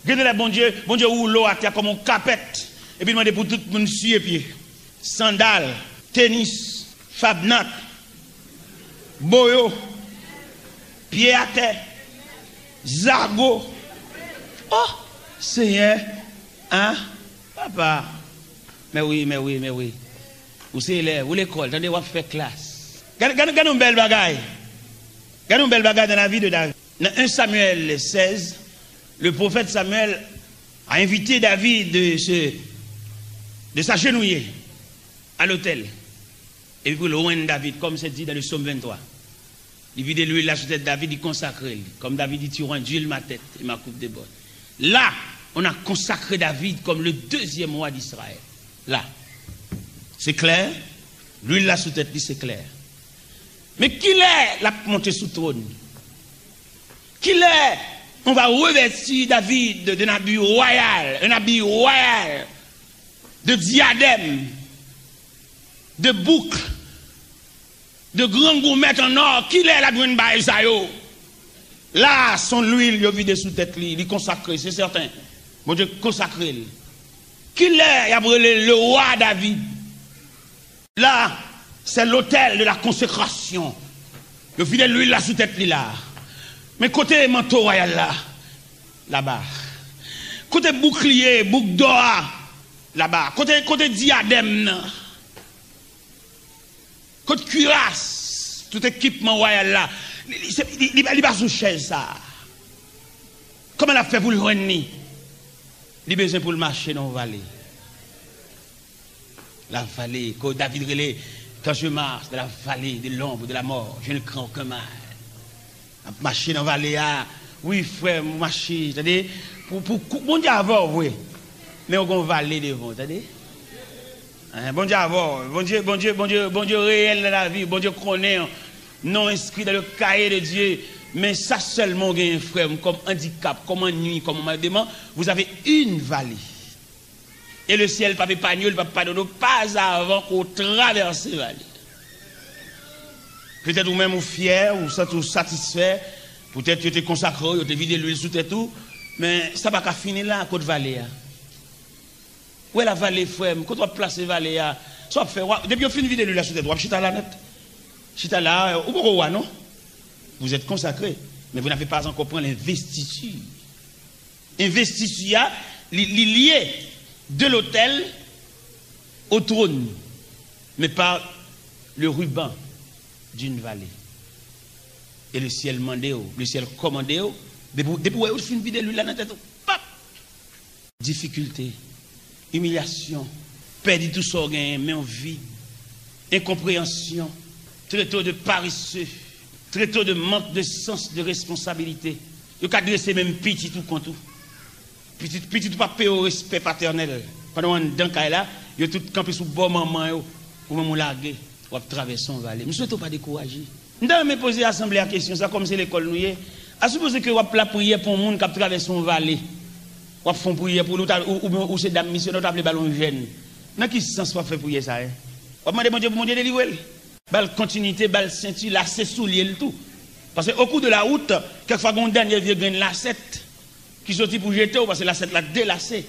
Gen de lè Bondye, Bondye woule w atè kòm yon kapèt, epi l mande pou tout moun siye pye. Sandal, tenis, fabnak, boyo, pye atè, zago. Oh, Senyè, ah, papa. Mè wi, mè wi, mè wi. Ou se elèv, ou lekòl, tande w ap fè klas. Gade, gade, gade yon bèl bagay. Gade yon bèl bagay dans la vie de David. Dans un Samuel seize, le prophète Samuel a invité David de se, de s'agenouiller à l'autel. Epi pou l rann David, comme c'est dit dans le psaume vingt-trois. Li vide lwil la sou tèt David, li konsakre l. Comme David dit, tu randuis ma tête et ma coupe déborde. Là, on a consacré David comme le deuxième roi d'Israël. Là. C'est clair? Lwil la sou tèt li, se klè. Men kilè l ap monte sou twòn? Kilè on va revêtir David d'un habit royal, un habit royal, de diadèm, de bouk, de gran goumèt an ò? Kilè l ap jwenn bagay sa yo? La, se yon lwil yo vide sou tèt li, li konsakre, se sèten. Bondye konsakre l. Kilè y ap rele le roi David? Là, c'est l'autel de la consécration. Yo vide lwil la sou tèt li la. Men kote manto wayal la? Laba. Kote boukliye, bouk dò a? Laba. Kote, kote diadèm nan? Kot kiras? Tout ekipman wayal la. Li, li, se- li, li, li pa sou chèz sa. Kòman l ap fè pou l jwenn li? Li bezwen pou l mache nan yon vale. La vale, ke David rele, quand je marche dans la vallée de l'ombre de la mort, je ne crains aucun mal. Ap mache nan vale a. Wi, frè m, ou mache, tande? Pou, pou, pou, Bondye avè w, vre. Men ou gon vale devan w, tande? Hein, Bondye avè w. Bondye, Bondye, Bondye, Bondye reyèl nan lavi w. Bondye konnen w. Non enskri dans le cahier de Dieu. Men sa sèlman w genyen, frè m, kòm andikap, kòm annui, kòm anmèdeman, vous avez une vale. E le syèl p ap epanye w, li p ap padone w, pas avan ke w travèse vale. Petèt ou menm ou fyè, ou santi w satisfè, poutèt yo te konsakre w, yo te vide lwil sou tèt ou, men sa pa ka fini la, kot vale a? Ou wè la vale, frè m, kot w ap plase vale a? Sa w ap fè, w ap- depi yo fin vide lwil la sou tèt ou, w ap chita la nèt. Chita la, ou poko wa, non? Vous êtes consacré, mais vous n'avez pas encore pris l'investiture. Investiture a, li, li lye de l'autel au trône, mais par le ruban d'une vallée. E le syèl mande w, le syèl kòmande w, depi, depi w wè yo fin vide lwil la nan tèt ou, pap! Difikilte, imilyasyon, pèdi tout sa w genyen, men w vid, enkonpreyansyon, trete w de paresseux, trete w de manque de sens de responsabilité. Yo ka drese menm pitit ou kont ou. Pitit, pitit ou pa peye w respè patènèl. Pandan w anndan kay la, yo tout kanpe sou bò manman yo. Ou menm ou lage, w ap travèse yon vale. M swete w pa dekouraje. M ta renmen poze asanble a kesyon sa, kòm se lekòl nou ye. A sipoze ke w ap lapriyè pou yon moun k ap travèse yon vale. W ap fè yon priyè pou li, ou ta- ou, ou, ou se dam misyonè, ou ta vle ba l yon jèn. Nan ki sans w ap fè priyè sa, hein? W ap mande Bondye pou Bondye delivre l? Ba l kontinite, ba l senti, lase soulye l tou. Paske au cours de la route, kèk fwa gen yon dènye vye grenn lasèt ki soti pou jete w, paske lasèt la delase.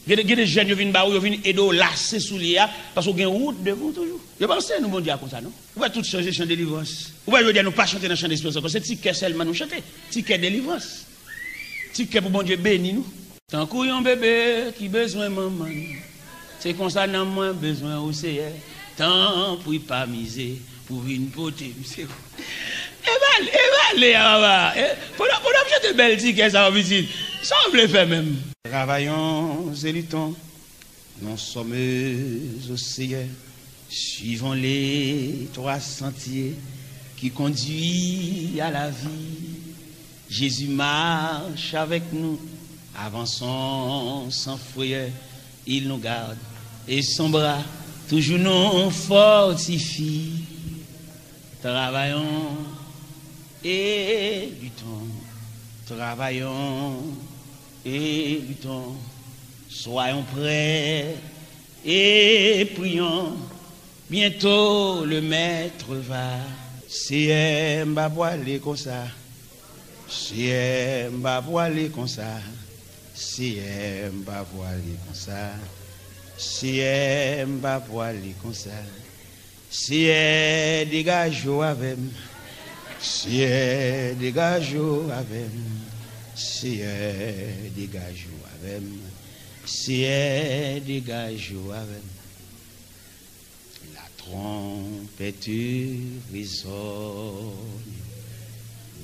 Gen de, gen de jèn yo vin ba ou, yo vin ede w lase soulye a, paske w gen wout devan w toujou. Yo panse nou Bondye a konsa, non? Ou wè tout chanje chan delivrans. Ou wè jodi a nou pa chante nan chan delivrans ankò, se ti kè sèlman nou chante. Ti kè delivrans. Ti kè pou Bondye beni nou. Tankou yon bebe ki bezwen manman l, se konsa nanm mwen bezwen ou, Seyè. Tanpri pa mize pou vin pote m sekou. E bale, e bale a, papa. E, pandan, pandan m chante bèl ti kè sa yo, pitit, sa w vle fè menm? Travaillons et luttons, nous sommes au Seigneur. Suivons les trois sentiers qui conduisent à la vie. Jésus marche avec nous, avançons sans frayeur. Il nous garde et son bras toujours nous fortifie. Travaillons et luttons, travaillons et luttons. Soyons prêts et prions. Bientôt le maître va. Seyè, m pa pwale konsa. Seyè, m pa pwale konsa. Seyè, m pa pwale konsa. Seyè, m pa pwale konsa. Seyè, degaje w avè m. Seyè, degaje w avè m. Seyè, degaje w avè m. Seyè, degaje w avè m. La trompette résonne.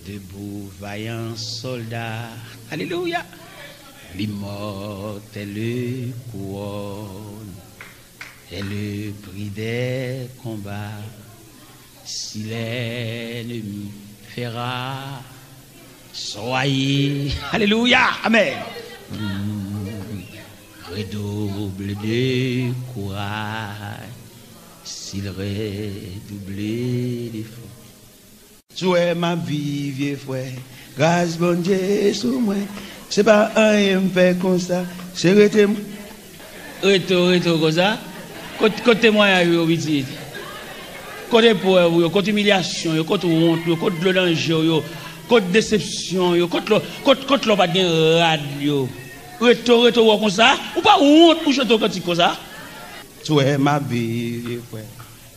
Debout, vaillant soldat. Alléluia. L'immortelle couronne est le prix des combats. Si l'ennemi fait rage, soyez, alléluia, amen. Redouble de courage, s'il redouble d'efforts. Si w wè m ap viv, vye frè, gras Bondye sou mwen. Se pa anyen m fè konsa, se rete m. Reto, reto konsa. Kot, kot temwayaj ou yo, pitit? Kot eprèv ou yo, kot imilyasyon yo, kot wont ou yo, kot dlo nan je w yo, kot desepsyon yo, kot lè, kot, kot lè w pa t gen rad yo? Reto, reto wè w konsa. Ou pa wont pou chante yon kantik konsa? Si w wè m ap viv, vye frè,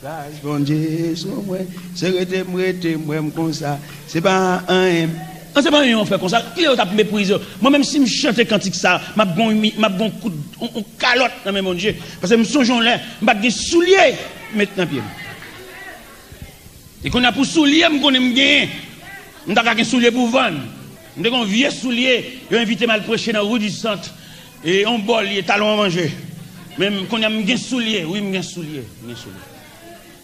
gras Bondye sou mwen. Se rete m, rete m wè m konsa. Se pa anyen. An, se pa anyen w fè konsa. Kilè yo t ap meprize w? Mwen menm, si m chante kantik sa, m ap gon, m ap gon kout, on, on kalòt nan men Bondye. Paske m sonje yon lè, m pa t gen soulye met nan pye m. E kounye a pou soulye m konnen m genyen, m ta ka gen soulye pou vann. M te gen yon vye soulye, yo envite m al preche nan Rue du Centre. E yon bò l ye, talon an manje. Men m, kounye a m gen soulye, wi, m gen soulye, m gen soulye.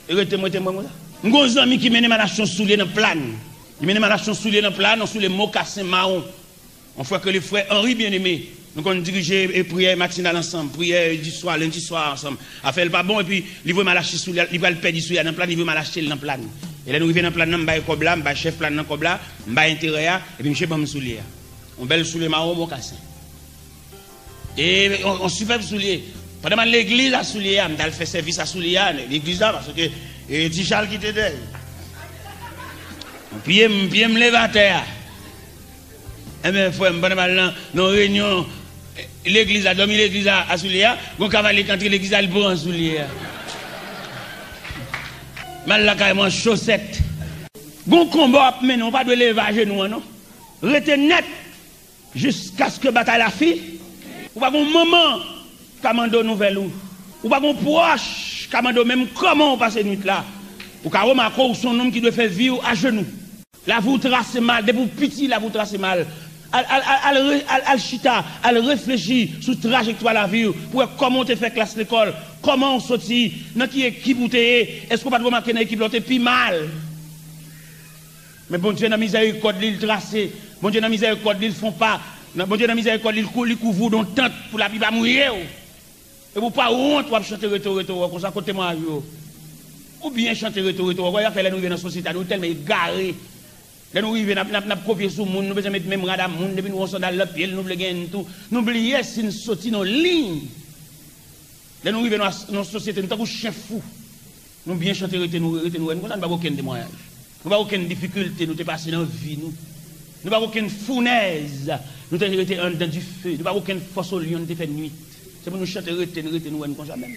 E rete m, rete m wè m konsa. M gen yon zanmi ki mennen m al achte yon soulye nan Plàn. Li mennen m al achte yon soulye nan Plàn, yon soulye mokasen mawon. On frè ke le frè Henri Bien-Aimé. Nou konn dirije, e, priyè matinal ansanm, priyè di swa, lendi swa ansanm. Afè l pa bon, epi li voye m al achte soulye a, li pral pèdi soulye a nan Plàn, li voye m al achte l nan Plàn. E lè nou rive nan Plàn nan, m bay kòb la, m bay chèf Plàn nan kòb la, m bay enterè a, epi misye ban m soulye a. Yon bèl soulye mawon mokasen. E yon, yon sipèb soulye. Pandan m al legliz a soulye a, m t al fè sèvis a soulye a, legliz la, paske, e, Ti Chal ki te dèyè. Pye m, pye m leve atè a. Enben, frè m, pandan m al nan, nan reyinyon, eh, legliz la, dòmi legliz la, a soulye a, gon kavalye k antre legliz la, li pran soulye a. M al lakay mwen an chosèt. Gon konba w ap mennen, ou pa dwe leve ajenou an, non. Rete nèt jiskaske batay la fin. Ou pa gon manman ka mande w nouvèl ou. Ou pa gon pwòch ka mande w menm kòman w pase nwit la. Ou ka remake w se yon nonm ki dwe fè vi w ajenou. Lavi w trase mal, depi w piti, lavi w trase mal. Al, al, al, al re-, al, al chita, al reflechi sou trajektwa lavi w, pou w wè kòman w te fè klas lekòl, kòman w soti, nan ki ekip ou te ye, èske w pa t remake nan ekip la w te pi mal? Men Bondye nan mizèrikòd li, l trase. Bondye nan mizèrikòd li, l fè yon pa. Nan, Bondye nan mizèrikòd li, l kou-, li kouvri w de yon tant pou lapli pa mouye w. Epi w pa wont, w ap chante reto, reto, wè konsa, kot temwayaj ou yo? Ou byen chante reto, reto, wè, afè lè nou rive nan sosyete a, nou tèlman egare. Lè nou rive, n ap, n ap, n ap kopye sou moun, nou bezwen met menm rad a moun, depi nou wè yon sandal nan pye l, nou vle genyen n tou. Nou bliye si n soti nan liy. Lè nou rive nan as-, nan sosyete, nou tankou chen fou. Nou byen chante rete nou, rete nou, wè n konsa, nou pa gen okenn temwayaj. Nou pa gen okenn difikilte nou te pase nan vi nou. Nou pa gen okenn founèz nou te rete anndan dife. Nou pa gen okenn fòs olyon nou te fè nwit. Se pou nou chante rete n, rete nou, wè n konsa menm.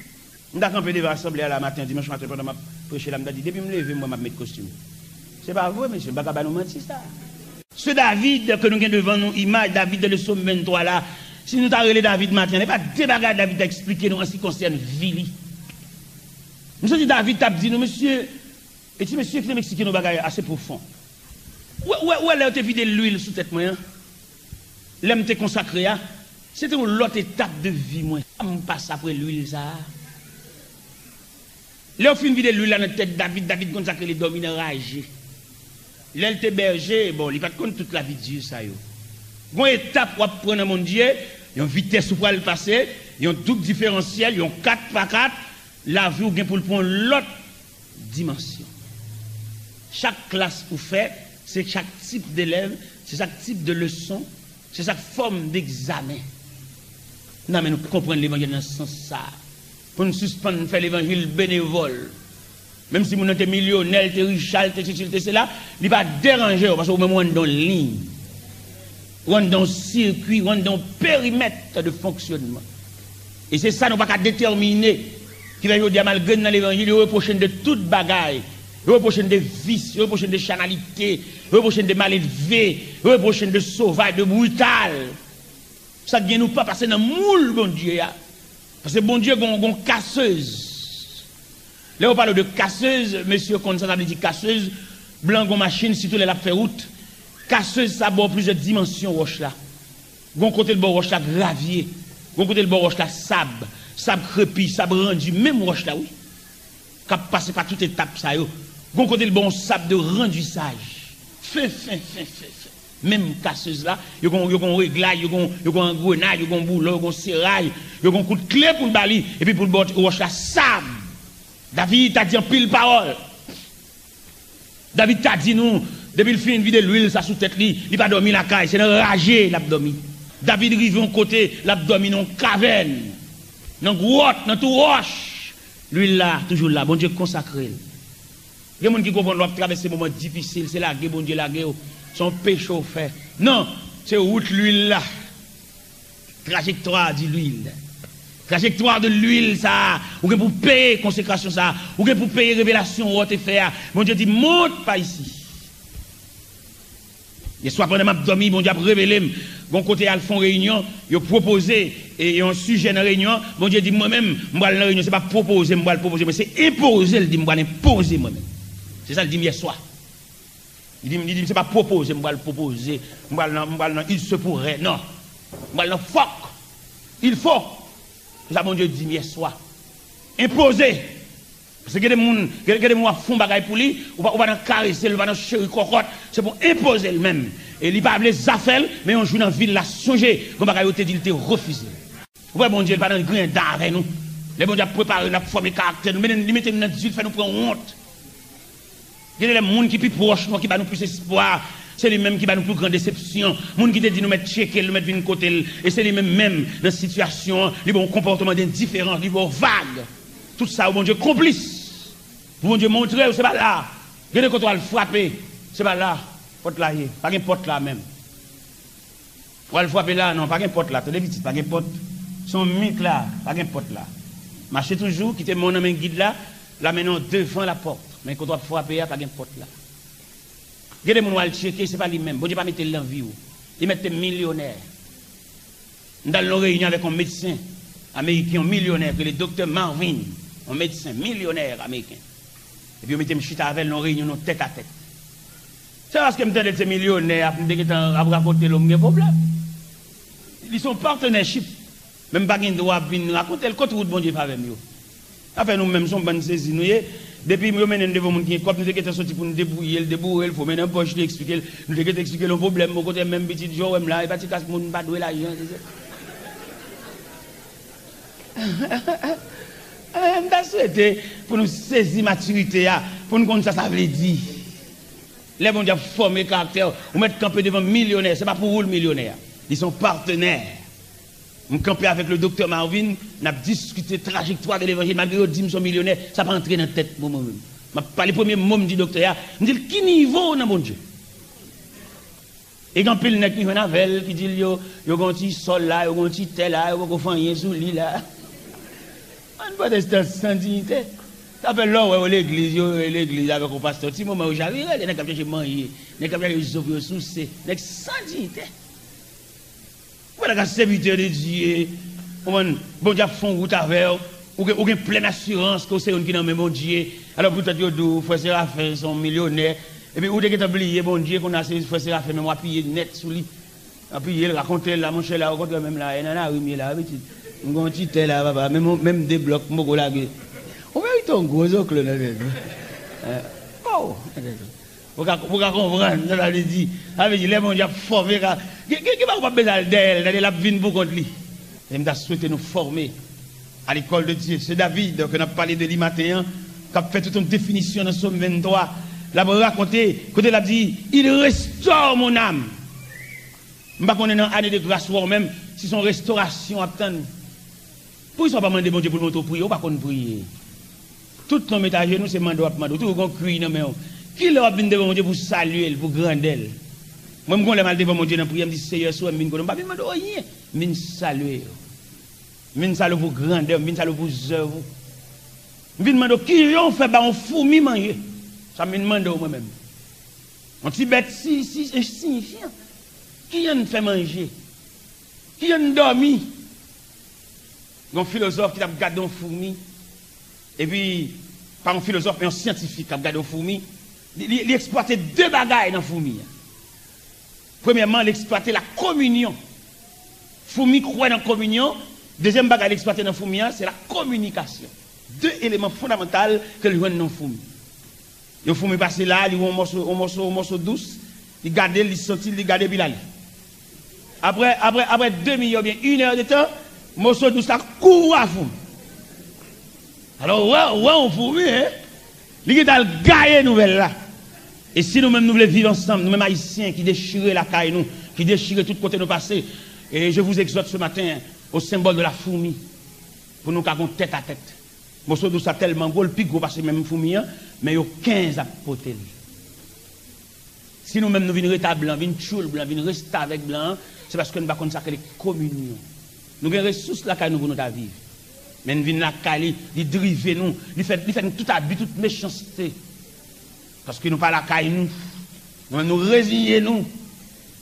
M ta kanpe devan asanble a la maten, dimanch maten, pandan m ap preche la, m ta di, depi m leve, m wè m ap met kostim. Se pa vre, mesye, m pa ka ba nou manti sa. Se David ke nou gen devan nou, imaj David nan Sòm venntwa la. Si nou ta rele David maten an, e pa de bagay David ta eksplike nou an se ki konsène vi li. M santi David t ap di nou, mesye, e ti mesye ki te eksplike nou bagay ase pwofon. Ou wè, ou wè, ou wè lè yo te vide lwil sou tèt mwen an? Lè m te konsakre a, se te yon lòt etap de vi mwen. M pase apre lwil sa a. Lè yo fin vide lwil la nan tèt David, David konn sa k rele dòmi nan raje. Lè l te bèje, bon, li pa t konn tout lavi di sa yo. Gon etap w ap pran nan Bondye, yon vitès ou pral pase, yon doub diferansyèl, yon kat pa kat, lavi w gen pou l pran yon lòt dimansyon. Chak klas ou fè, se chak tip delèv, se chak tip de leson, se chak fòm degzamen. Nan men nou konprann levanjil nan sans sa a. Pou n sispann fè levanjil benevòl. Menm si moun nan te milyonè, l te richa, l te sesi, l te sela, li pa deranje w, paske ou menm ou anndan yon liy. Ou anndan yon sirkwi, ou anndan yon perimèt de fonksyònman. E se sa nou pa ka detèmine. Ki fè jodi a, malgre n nan levanjil, yo repwoche n de tout bagay. Yo repwoche n de vis, yo repwoche n de chanalite, yo repwoche n de malelve, yo repwoche n de sovaj, de brital. Sa k gen nou pa pase nan moul Bondye a. Paske Bondye gon, gon kasez. Lè yo pale de kasez, mesye konn sa sa vle di kasez, blan gon machin, sitou lè l ap fè wout. Kasez sa ba w plizyè dimansyon wòch la. Gon kote l ba w wòch la gravye. Gon kote l ba w wòch la sab. Sab krepi, sab randi, menm wòch la, wi. K ap pase pa tout etap sa yo. Gon kote l ba w yon sab de randisaj. Fen, fen, fen, fen, fen. Menm kasez la, yo gon, yo gon reglay, yo gon, yo gon angrenay, yo gon boulon, yo gon seray, yo gon kout kle pou l ba li, epi pou l ba w wòch la sab. David ta di anpil pawòl. David ta di nou, depi l fin vide lwil sa sou tèt li, li pa dòmi lakay, se nan raje l ap dòmi. David rive yon kote, l ap dòmi nan yon kavèn, nan gwòt, nan twou wòch. Lwil la toujou la, Bondye konsakre l. Gen moun ki konprann lè w ap travèse moman difisil, se lage Bondye lage w, se yon peche w fè. Non, se wout lwil la. Trajectoire de l'huile. Trajectoire de l'huile sa a, ou gen pou peye konsekrasyon sa a, ou gen pou peye revelasyon ou te fè a. Bondye di, monte par ici. Yèswa pandan m ap dòmi, Bondye ap revele m. Gon kote al fè yon reyinyon, yo pwopoze e yon sijè nan reyinyon an, Bondye di, mwen menm, m pral nan reyinyon, se pa pwopoze m pral pwopoze, men se enpoze l di m pral enpoze mwen menm. Se sa l di m yèswa. Li di m, li di m, se pa pwopoze m pral pwopoze, m pral nan, m pral nan il se pourrait, non. M pral nan fòk, il faut. Se sa Bondye di m yèswa. Enpoze. Paske gen de moun, gen, gen de moun w ap fè yon bagay pou li, ou pa, ou pa nan karese l, ou pa nan cheri kòkòt, se pou enpoze l menm. E li pa vle zafè l, men yon jou nan vi l, l a sonje, gon bagay yo te di l te refize l. Ou wè Bondye, li pa nan griyen dan avè nou. Lè Bondye ap prepare n, ap fòme karaktè nou, men li mete nou nan difikilte, fè nou pran wont. Gen de lè moun ki pi pwòch nou an ki ba nou plis espwa, se li menm ki ba nou pi gran desepsyon. Moun ki te di nou mèt tcheke l, nou mèt vin kote l, e se li menm menm nan sitiyasyon an, li ba w yon konpòtman de endiferans, li ba w vag. Tout sa yo Bondye konplis. Pou Bondye montre w, se pa la. Gen de kote w al frape, se pa la pòt la ye. Pa gen pòt la menm. W al frape la, non, pa gen pòt la. Tande pitit, pa gen pòt. Se yon mit la, pa gen pòt la. Mache toujou, kite men w nan men gid la, l ap mennen w devan lapòt. Men kote w ap frape a, pa gen pòt la. Gen de moun w al tcheke, se pa li menm. Bondye pa mete l nan vi w. Li mèt te milyonè. M t al nan yon reyinyon avèk yon medsen ameriken, yon milyonè, ki rele Doktè Marvin, yon medsen milyonè ameriken. Epi yo mete m chita avè l nan yon reyinyon, nan tèt a tèt. Se paske m tande l se milyonè, ap m te gentan ap rakonte l, m gen pwoblèm. Li se yon partnership. Men m pa gen dwa ap vin rakonte l kot wout Bondye fè avè m yo. Afè nou menm, se yon bann sezi nou ye. Depi yo mennen n devan moun ki gen kòb, nou te gentan soti pou n debouye l, deboure l, foumen nan pòch li, eksplike l. Nou te gentan eksplike l yon pwoblèm, bò kote menm pitit jan w wè m la, e pa ti kas moun pa dwe lajan, se, se. M ta swete pou nou sezi matirite a, pou n konn sa sa vle di. Lè Bondye ap fòme karaktè, ou mèt kanpe devan milyonè, se pa pou ou l milyonè a. Li se yon patnè. M kanpe avèk le doktè Marvin, n ap diskite trajektwa de levanjil. Malgre yo di m se yon milyonè, sa pa antre nan tèt mwen, mwen menm. M ap pale, premye mo m di doktè a, m di l, ki nivo w nan Bondye? E gen anpil nèg ki jwenn avè l, ki di l yo, yo gen yon ti sòl la, yo gen yon ti tè la, yo poko fè anyen sou li la. Bann pwotestan san diyite. Sa fè lè w wè yo legliz, yo legliz avèk yon pastè, ti moman yo chavire, gen nèg k ap chache manje, nèg k ap chache zo pou yo souse, nèg san diyite. Ou pa ta ka sèvitè de Dye, konprann, Bondye ap fè yon wout avè w, ou gen, ou gen plèn asirans ke w se youn ki nan men Bondye. Alò poutèt yo di w frè Serafen se yon milyonè, epi ou te gentan bliye Bondye, kounye a se frè Serafen menm w apiye nèt sou li. Apiye l, rakonte l la, monchè la, okontrè menm la, e nan lari m ye la, wi pitit. M gen yon ti tè la, papa, menm, menm de blòk m poko lage. Ou merite yon gwo zoklo nan tèt ou. Oh! Ou ka, ou ka konprann sa sa vle di. Sa vle di, lè Bondye ap fòme, ka, gen, gen, gen bagay ou p ap bezwen al dèyè l, tande l ap vin pou kont li. E m ta swete nou fòme à l'école de Dieu. Se David ke n ap pale de li maten an, k ap fè tout yon definisyon nan Sòm venntwa. L ap rakonte, kote l ap di, il restaure mon âme. M pa konnen nan ane de gras ou a ou menm, si se yon restorasyon w ap tann. Poukisa w pa mande Bondye pou l montre w priye? Ou pa konn priye. Tout tan w met ajenou, se mande w ap mande. Ou toujou gen yon kwiy nan men w. Kilè w ap vin devan Bondye pou w salye l, pou w grandè l? Mwen, m gon lè m al devan Bondye nan priyè, m di, Seyè, si w wè m vin kote w, m pa vin mande w anyen. M vin salye w. M vin salye w pou grandè w, m vin salye w pou zèv ou. M vin mande w kijan w fè bay yon foumi manje. Sa m vin mande w mwen menm. Yon ti bèt si, si, ensiyifyan. Kijan n fè manje? Kijan n dòmi? Gen yon filozòf ki t ap gade yon foumi. Epi, pa yon filozòf, men yon syantifik k ap gade yon foumi. Li, li, li eksplwate de bagay nan foumi an. Premyèman, l eksplwate la kominyon. Foumi kwè nan kominyon. Dezyèm bagay l eksplwate nan foumi an, se la kominikasyon. De eleman fondamantal ke l jwenn nan foumi. Yon foumi pase la, li wè yon mòso, yon mòso, yon mòso dous, li gade l, li santi l, li gade, epi l ale. Apre, apre, apre demi è oubyen inè de tan, mòso dous la kouri a foumi. Alò, ou wè, ou wè yon foumi, en? Li gentan al gaye nouvèl la. E si nou menm nou vle viv ansanm, nou menm Ayisyen ki dechire lakay nou, ki dechire tout kote nou pase, e je vous exhorte ce matin au symbole de la fourmi, pou nou ka gon tèt a tèt. Mòso dous la tèlman gwo, l pi gwo pase menm foumi an, men yo kenz ap pote l. Si nou menm nou vin ret a blan, vin tchoul blan, vin restavèk blan an, se paske nou pa konn sa k rele kominyon. Nou gen resous lakay nou pou nou ta viv. Men n vin lakay li, li drive nou, li fè, li fè nou tout abi, tout mechanste. Paske nou pa lakay nou. Nou menm nou reziye nou.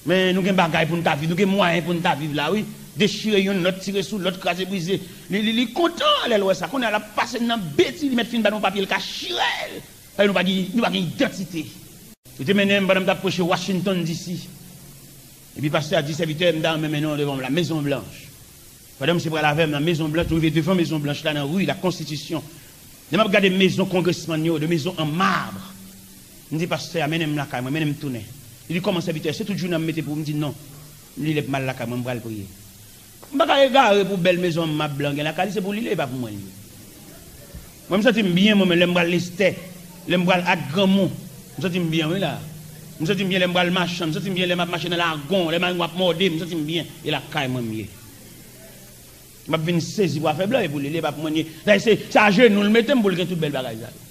Men nou gen bagay pou n ta viv, nou gen mwayen pou n ta viv la, wi. Dechire youn, lòt tire sou lòt, kraze brize. Li, li, li kontan lè l wè sa. Kounye a l ap pase nan beti, li mèt fin ba nou papye, l ka chire l. Paske nou pa gen, nou pa gen idantite. Yo te mennen m pandan m t ap preche Washington D C. Epi pastè a di sèvitè, m ta renmen mennen w devan la Mezon Blanch. Pandan misye pral avè m nan Mezon Blanch, nou rive devan Mezon Blanch la, nan ri la Konstitisyon. Lè m ap gade mezon kongresmann yo, de mezon an mab. M di pastè a, mennen m lakay mwen, mennen m tounen. Li di, kòman sèvitè, se tout jounen an m mete pou ou? M di, non. M di, lè m al lakay mwen, m pral priye. M pa ka egare pou bèl mezon an mab blan gen lakay li, se pou li l ye, e pa pou mwen l ye. Mwen, m santi m byen, mwen, men lè m pral Lestè, lè m pral ak granmou, m santi m byen, wi, la. M santi m byen lè m pral machan, m santi m byen lè m ap mache nan lagon, lè marenn ap mòde m, m santi m byen. E lakay mwen m ye. M ap vin sezi pou afè blan, e pou li l ye, e pa pou mwen l ye. Dayè, se, se ajenou l mete m pou l gen tout bèl bagay sa yo.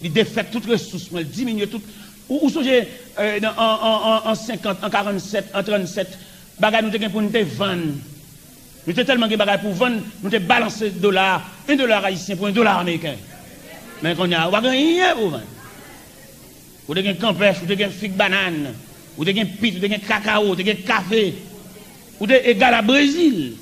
Li defèt tout resous mwen, li diminye tout. Ou, ou sonje, euh, nan, an, an, an, an senkant, an karannsèt, an trannsèt, bagay nou te gen pou n te vann. Nou te tèlman gen bagay pou vann, nou te balanse dola a, yon dola ayisyen pou yon dola ameriken. Men kounye a, ou pa gen anyen pou vann. Ou te gen kanpèch, ou te gen fig banann, ou te gen pit, ou te gen kakawo, ou te gen kafe, ou te egal a Brezil.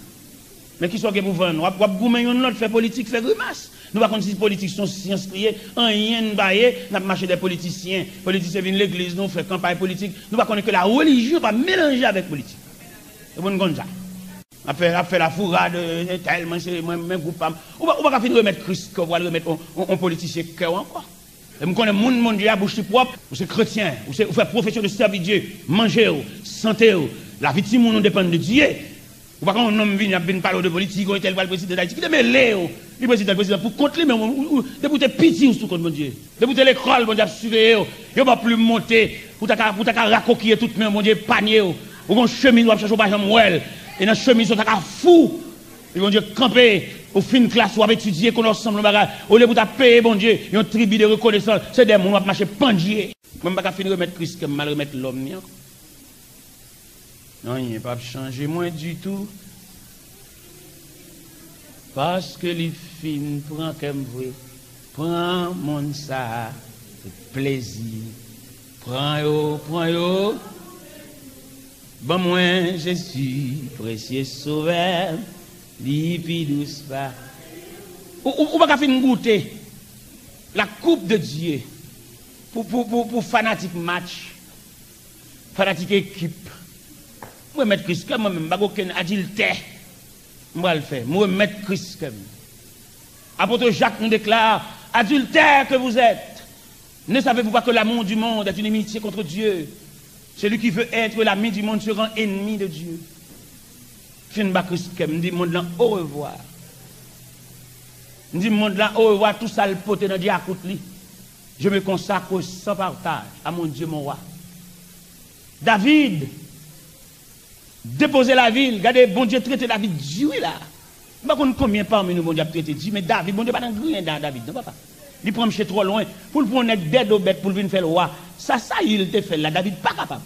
Men kisa w gen pou vann? W ap, w ap goumen youn lòt, fè politik, fè grimas. Nou pa konn si politik se yon syans li ye, anyen n pa ye, n ap mache dèyè politisyen. Politisyen vin legliz nou, fè kanpay politik. Nou pa konnen ke la relijyon pa melanje avèk politik. E pou n konn sa. Ap fè, ap fè lafourad, eh, tèl, mwen se, mwen, mwen gwoup pa m. Ou pa, ou pa ka fin remèt Kris kè w, w al remèt on, on, on politisyen kè w ankò. E m konnen moun Bondye a, bouch li pwòp, ou se kretyen, ou se, ou fè pwofesyon de sèvi Dye, manje w, sante w, lavi timoun ou depann de Dye. Ou pa ka yon nonm vini ap vin pale w de politik, yon entèl pral prezidan Dayiti. Kite mele w, li prezidan, prezidan pou kont li, men ou, ou, ou, depi w te piti, ou sou kont Bondye. Depi w te lekòl, Bondye ap siveye w. Yo ba w plim monte, pou ta ka, pou ta ka rakokiye tout men w, Bondye epanye w. Ou gon chemiz w ap chache, ou pa janm wè l. E nan chemiz ou ta ka fou. Epi Bondye kanpe, ou fin klas, w ap etidye, konnen w sanble yon bagay. Olye pou ta peye Bondye yon tribi de rekonesans, se dèyè moun w ap mache pandye. Mwen, m pa ka fin remèt Kris kè m, m al remèt lòm ni ankò. Anyen p ap chanje mwen ditou. Paske li fin pran kè m vre. Pran monn sa a, se plezi. Pran yo, pran yo. Ban mwen Jezi, presye Sovè, li pi dous pa. Ou, ou, ou pa ka fin goute la coupe de Dieu pou, pou, pou, pou fanatik match, fanatik ekip. Mwen remèt Kris kè mwen menm, m pa gen okenn adiltè m pral fè. Mwen remèt Kris kè m. Apôtre Jacques nous déclare, adultères que vous êtes, ne savez-vous pas que l'amour du monde est inimitié contre Dieu? Celui qui veut être l'ami du monde se rend ennemi de Dieu. Fin ba Kris kè m, m di mond lan orevwa. M di mond lan orevwa, tou sa l pote nan dyakout li. Je me consacre sans partage à mon Dieu, mon roi. David depoze lavi l. Gade, Bondye trete David di wi la. M pa konn konbyen pami nou Bondye ap trete di, men David, Bondye pa nan griyen dan David, non, papa. Li pran mche twò lwen. Pou l pran yon nèg dèdo bèt pou l vin fè l wa. Sa Sayil te fè l la, David pa kapab.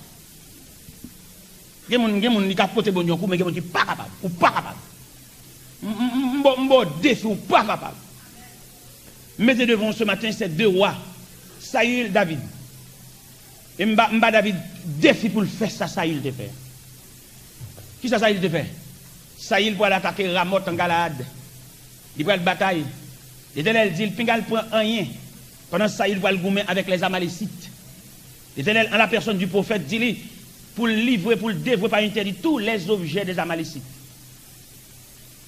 Gen moun, gen moun li ka pote Bondye yon kou, men gen moun ki pa kapab. Ou pa kapab. M, m, m, m ba w, m ba w defi, ou pa kapab. M mete devan w ce matin, se de wa, Sayil, David. E m ba, m ba David defi pou l fè sa Sayil te fè. Kisa Sayil te fè? Sayil pral atake Ramòt an Galaad. Li pral batay. Letènèl di l, pinga l pran anyen. Pandan Sayil pral goumen avèk lèzamalésit. Letènèl, an la pèsòn di pwofèt, di li, Pou l livre, pou l devwe pa entèdi tous les objets des Amalécites.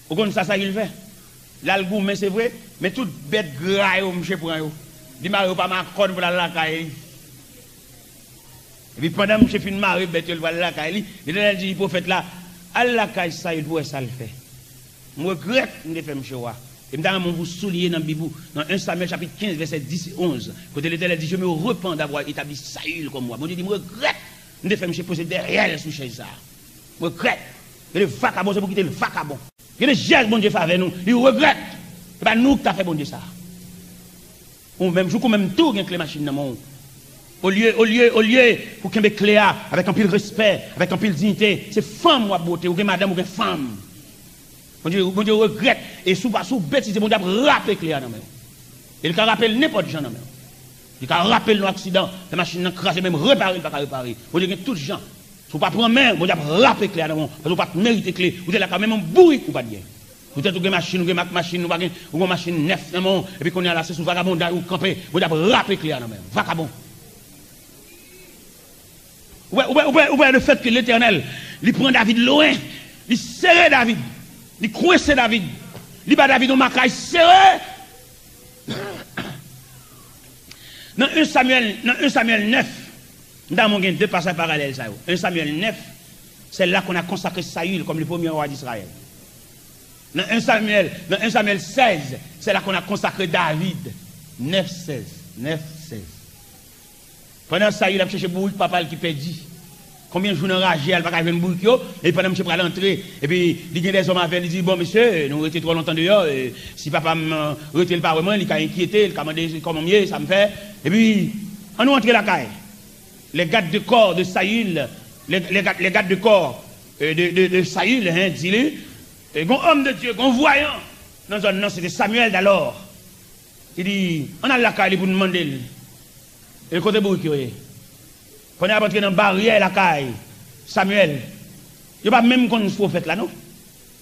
Ou konn sa Sayil fè? L al goumen, se vre, men tout bèt gra yo, misye pran yo. Li mare yo pa makòn pou l al lakay li. Epi pandan misye fin mare bèt yo, l pral lakay li, Letènèl di pwofèt la, al lakay Sayil pou w wè sa l fè. M regrèt m te fè misye wa. E m ta renmen pou w souliye nan Bib ou, nan en Samyèl chapit kenz, vèsè dis e onz, kote Letènèl di, je me repens d'avoir établi Saül comme roi. Bondye di, m regrèt m te fè misye poze dèyè l sou chèz sa a. M regrèt. Gen de vakabon, se pou kite l vakabon. Gen de jès Bondye fè avè nou, li regrèt. Se pa nou ki ta fè Bondye sa. Ou menm, jouk ou menm tou gen kle machin nan men w. Olye, olye, olye pou kenbe kle a avèk anpil respè, avèk anpil diyite, se fanm w ap bwote, ou gen madanm, ou gen fanm. Bondye, Bondye regrèt, e si w pa, si w betize, Bondye ap rape kle a nan men w. E li ka rape l nenpòt jan nan men w. Li ka rape l nan aksidan, fè machin nan kraze, menm repare, li pa ka repare. Bondye gen tout jan. Si w pa pran men, Bondye ap rape kle a nan men w, paske w pa t merite kle. Ou te lakay w, menm yon bourik ou pa t gen. Poutèt ou gen machin, ou gen mak machin, ou pa gen, ou gen yon machin nèf nan men w, epi kounye a la, se sou vagabonday ou kanpe, Bondye ap rape kle a nan men w. Vakabon. Ou wè, ou wè, ou wè, ou wè lefètke Letènèl, li pran David lwen, li sere David, li kwense David, li ba David yon makay sere. Nan en Samyèl, nan en Samyèl nèf, m ta renmen gen de pasaj paralèl sa yo. En Samyèl nèf, c'est là qu'on a consacré Saül comme le premier roi d'Israël. Nan en Samyèl, nan en Samyèl sèz, c'est là qu'on a consacré David. Nèf sèz, nèf sèz. Pandan Sayil ap chèche bourik papa l ki pèdi, konbyen jou nan raje a, l pa ka jwenn bourik yo, e pandan misye pral antre, epi li gen dèzòm avè l, li di, bon, mesye, nou rete twò lontan deyò, e, si papa m, e, rete, l pa wè mwen, li ka enkyete, li ka mande kòman m ye, sa m fè. Epi, ann nou antre lakay. Les gardes de corps de Saül, les, les gardes, les gardes de corps, e, de, de, de Saül, hein, di li, e, gon homme de Dieu, gon voyant nan zòn nan, se te Samuel d'alors. Li di, ann al lakay li pou n mande l. E kote bourik yo ye? Pandan y ap antre nan baryè lakay Samyèl, yo pa menm konn pwofèt la, non.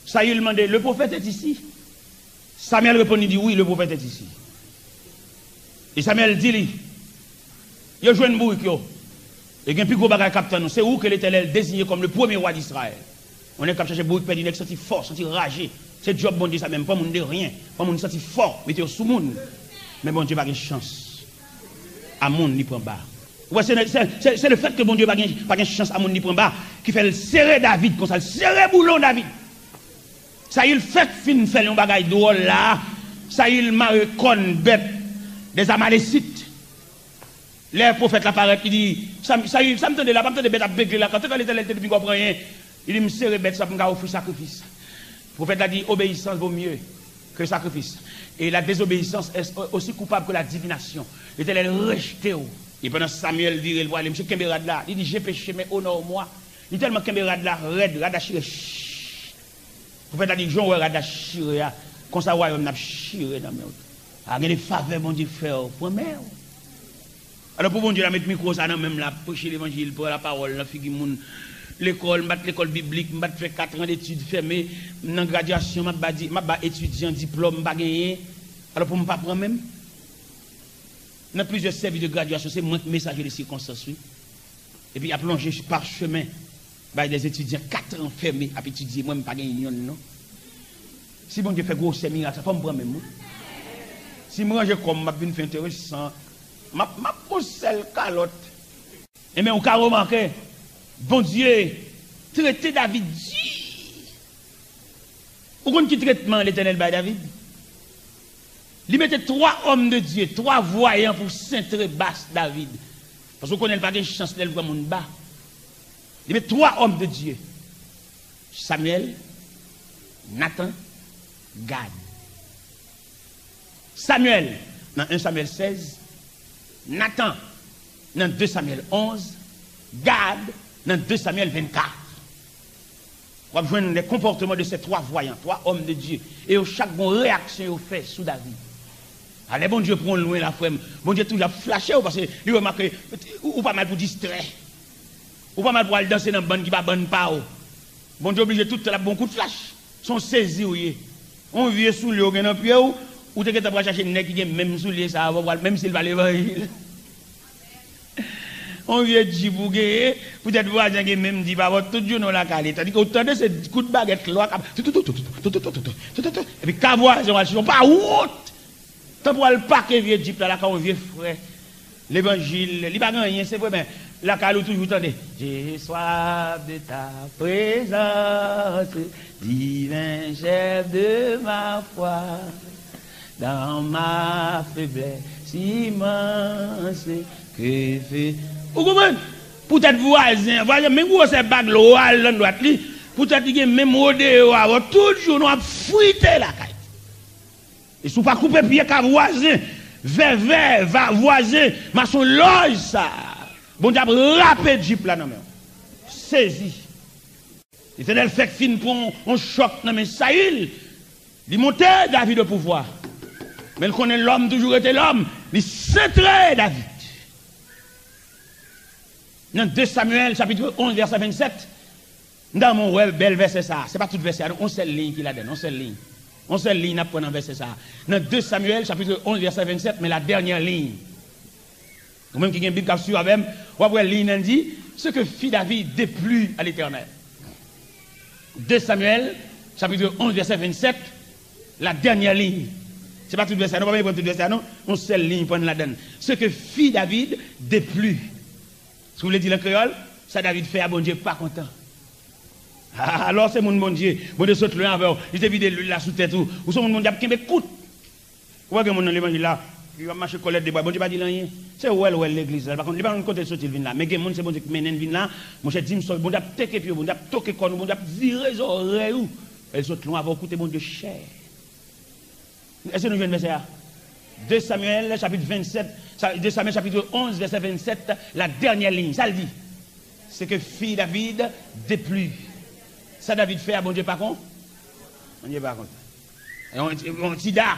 Sayil mande, le prophète est ici? Samyèl reponn, li di, wi, le prophète est ici. E Samyèl di li, yo jwenn bourik yo. E gen pi gwo bagay k ap tann ou. Se ou ke Letènèl deziye kòm le premye wa d Izrayèl. Yon nèg k ap chache bourik pèdi, nèg santi fò, santi raje. Se djòb Bondye sa menm, pran moun de ryen, pran moun santi fò, mete yo sou moun. Men Bondye pa gen chans a moun li pran ba. Ou wè, se, se, se, se lefètke Bondye pa gen, pa gen chans a moun li pran ba, ki fè l sere David konsa, l sere boulon David. Sayil fèk fin fè l yon bagay dwòl la. Sayil mare kòn bèt dèz Amalesit. Lè pwofèt la parèt, li di, sa, Sayil, sa m tande la, pa m tande bèt ap begle la, kantotan Letènèl te di m pa pran anyen. Li di, m sere bèt sa pou m ka ofri sakrifis. Pwofèt la di, obéissance vaut mieux que le sacrifice. Et la désobéissance est aussi coupable que la divination. Letènèl rejte w. E pandan Samyèl vire l pou ale, misye kenbe rad la. Li di, j'ai péché, mais honore-moi. Li tèlman kenbe rad la rèd, rad la chire. Pwofèt la di, jan w wè rad la chire a, konsa wayòm nan ap chire nan men w. A, gen de favè Bondye fè w, pran men w. Alò, pou Bondye la met mikwo sa nan men m la, ap preche levanjil, pran lapawòl nan figi moun. Lekòl, m pa t lekòl biblik, m pa t fè kat an detid fèmen, m nan gradyasyon, m ap ba di, m ap ba etidyan diplòm m pa genyen. Alò, pou m pa pran men m? Nan plizyè sèvis de gradyasyon, se mwen k mesaje de sikonstans, wi. Epi y ap lonje pachemen, bay de etidyan kat an fèmen ap etidye, mwen m pa gen yonn non. Si Bondye fè gwosè mirak sa, fò m pran men m wi. Si m ranje kò m, m ap vin fè enteresan. M ap, m ap pran sèl kalòt. Enben, ou ka remake, Bondye trete David di. Ou konn ki tretman Letènèl bay David? Li mete twa òm de Dye, twa vwayan pou sentre bas David. Paske w konnen l pa gen chans lè l pran moun ba. Li met twa òm de Dye. Samyèl, Natan, Gad. Samyèl, nan en Samyèl sèz, Natan, nan de Samyèl onz, Gad, nan de Samyèl vennkat. W ap jwenn les comportements de ces trois voyants, twa òm de Dye. E yo chak gon reyaksyon yo fè sou David. A, lè Bondye pran w lwen la, frè m, Bondye toujou ap flache w, paske li remake ou, ou pa mal pou distrè. Ou pa mal pou al danse nan bann ki pa bann pa w. Bondye oblije tout tan l ap ba w kout flach. Se yon sezi w ye. Yon vye soulye w gen nan pye w, ou te gentan pral chache nèg ki gen menm soulye sa a, w ap pral, menm si l pa levanjil. On vye djip ou genyen, poutèt vwazen gen menm djip avè w tout jounen w lakay li. Tandike ou tande se kout bagèt lwa k ap tou, tou, tou, tou, tou, tou, tou, tou, tou, tou, tou, tou, tou, epi ka vwazen w al chèche, ou pa wont. Tanpri w al pake vye djip la lakay on vye frè levanjil, li pa gen anyen, se vre, men lakay li ou toujou tande, J'ai soif de ta présence, divin chef de ma foi. Dans ma faiblesse immense, que fais. Ou konprann? Poutèt vwazen, vwazen, menm gwosè bag lwa l nan dwat li, poutèt li gen menm rodeo avè w, tout jounen w ap frite lakay. E si w pa koupe pye ka vwazen, vèvè, va, vwazen, masonlòj sa, Bondye ap rape djip la nan men w. Sezi. Letènèl fèk fin pran yon chòk nan men Sayil, li monte David o pouvwa. Men l konnen lòm toujou rete lòm, li sentre David. Nan de Samyèl, chapit onz, vèsè vennsèt, m ta renmen w wè bèl vèsè sa a. Se pa tout vèsè a, non, yon sèl liy ki ladan l, yon sèl liy. Yon sèl liy n ap pran nan vèsè sa a. Nan de Samyèl, chapit onz, vèsè vennsèt, men la dènyè liy. Ou menm ki gen Bib k ap swiv avè m, w ap wè liy nan di, Ce que fit David déplut à l'Éternel. De Samyèl, chapit onz, vèsè vennsèt, la dènyè liy. Se pa tout vèsè a, non, pa bezwen pran tout vèsè a, non. Yon sèl liy pran ladan l. Ce que fit David déplut. Si w vle di l an kreyòl, sa David fè a, Bondye pa kontan. Ah, alò se moun Bondye. Bondye sot lwen avè w. Li te vide lwil la sou tèt ou. Ou se yon moun Bondye ap kenbe kout. Ou wè gen moun nan levanjil la, li ap mache kòlèt de bwa. Bondye pa di l anyen. Se wè l wè l legliz la. Li pa konn, li pa konn kote l soti l vin la. Men gen moun se Bondye ki mennen l vin la. Monchè, di m sa, Bondye ap teke pye w, Bondye ap toke kò nou, Bondye ap vire zòrèy ou. Lè l sot lwen avè w, koute Bondye chè. Èske nou jwenn vèsè a? De Samyèl, chapit vennsèt, sa, de Samyèl, chapit onz, vèsè vennsèt, la dènyè liy. Sa l di? Ce que fit David déplut. Sa David fè a, Bondye pa kon-, Bondye pa kontan. Yon, yon ti da,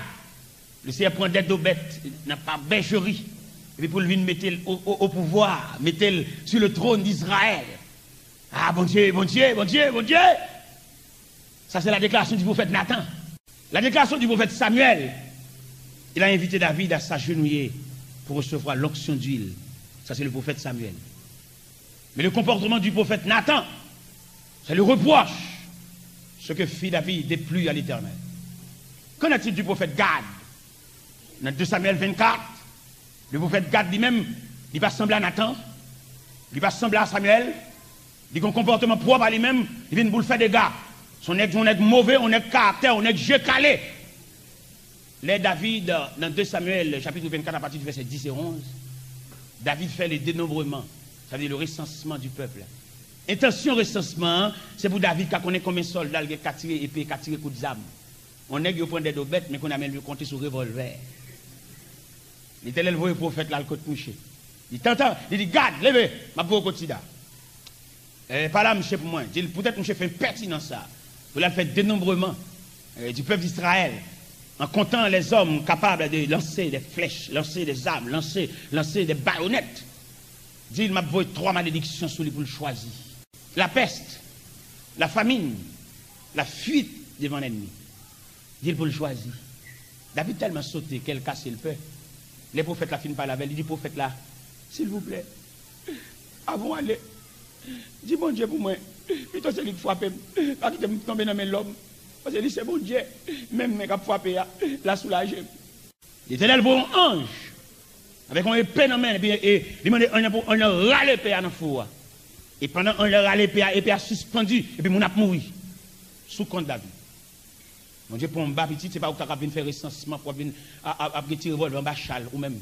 le Seyè pran dèt do bèt nan pa bècheri, epi pou l vin mete l o, o, o pouvwa, mete l sur le trône d'Israël. Ah, Bondye, Bondye, Bondye, Bondye! Ça, c'est la déclaration du prophète Nathan. La déclaration du prophète Samuel, il a invité David à s'agenouiller pour recevoir l'onction d'huile. Ça, c'est le prophète Samuel. Mais le comportement du prophète Nathan, c'est le reproche. Ce que fit David déplut à l'Éternel. Qu'en est-il du prophète Gad? Nan de Samyèl vennkat, le pwofèt Gad li menm, li pa sanble a Natan, li pa sanble a Samyèl, li gen yon konpòteman pwòp a li menm, li vin pou l fè dega. Se yon nèg, yon nèg move, yon nèg karaktè, yon nèg je kale. Lè David, nan de Samyèl, chapit vennkat, apati di vèsè dis e onz, David fè le dénombrement, sa vle di le recensement du peuple. Entansyon resansman an, se pou David ka konnen konbyen sòlda l gen, ka tire epe, ka tire kout zam. Yon nèg yo pran dèdo bèt, men kounye a men l yo konte sou revòlvè. Letènèl voye pwofèt la al kot mouche. Li tantan, li di, Gad, leve, m ap voye w kot sida. Eh, pale a mouche pou mwen. Di l, poutèt mouche fè pètinans sa, pou l al fè denonbreman, eh, du peuple d'Israël, en comptant les hommes capables de lancer des flèches, lancer des armes, lancer, lancer des baïonnettes. Di l, m ap voye twa malediksyon sou li pou l chwazi. La peste, la famine, la fuite devant l'ennemi. Di l pou l chwazi. David tèlman sote, kè l kase, l pè. Lè pwofèt la fin pale avè l, li di pwofèt la, silvouplè, avan w ale, di Bondye pou mwen, pito se li k frape m, pa kite m tonbe nan men lòm, paske li se Bondye, menm men k ap frape a, l a soulaje m. Letènèl voye yon anj avèk yon epe nan men l, epi, e, li mande anj lan pou anj lan rale epe a nan fou a. E pandan anj lan rale epe a, epe a sispandi, epi moun ap mouri sou kont David. Bondye pran yon ba pitit, se pa ou k ta ka vin fè resansman, pou w ap vin a, a, ap gen ti revòlvè anba chal, ou menm.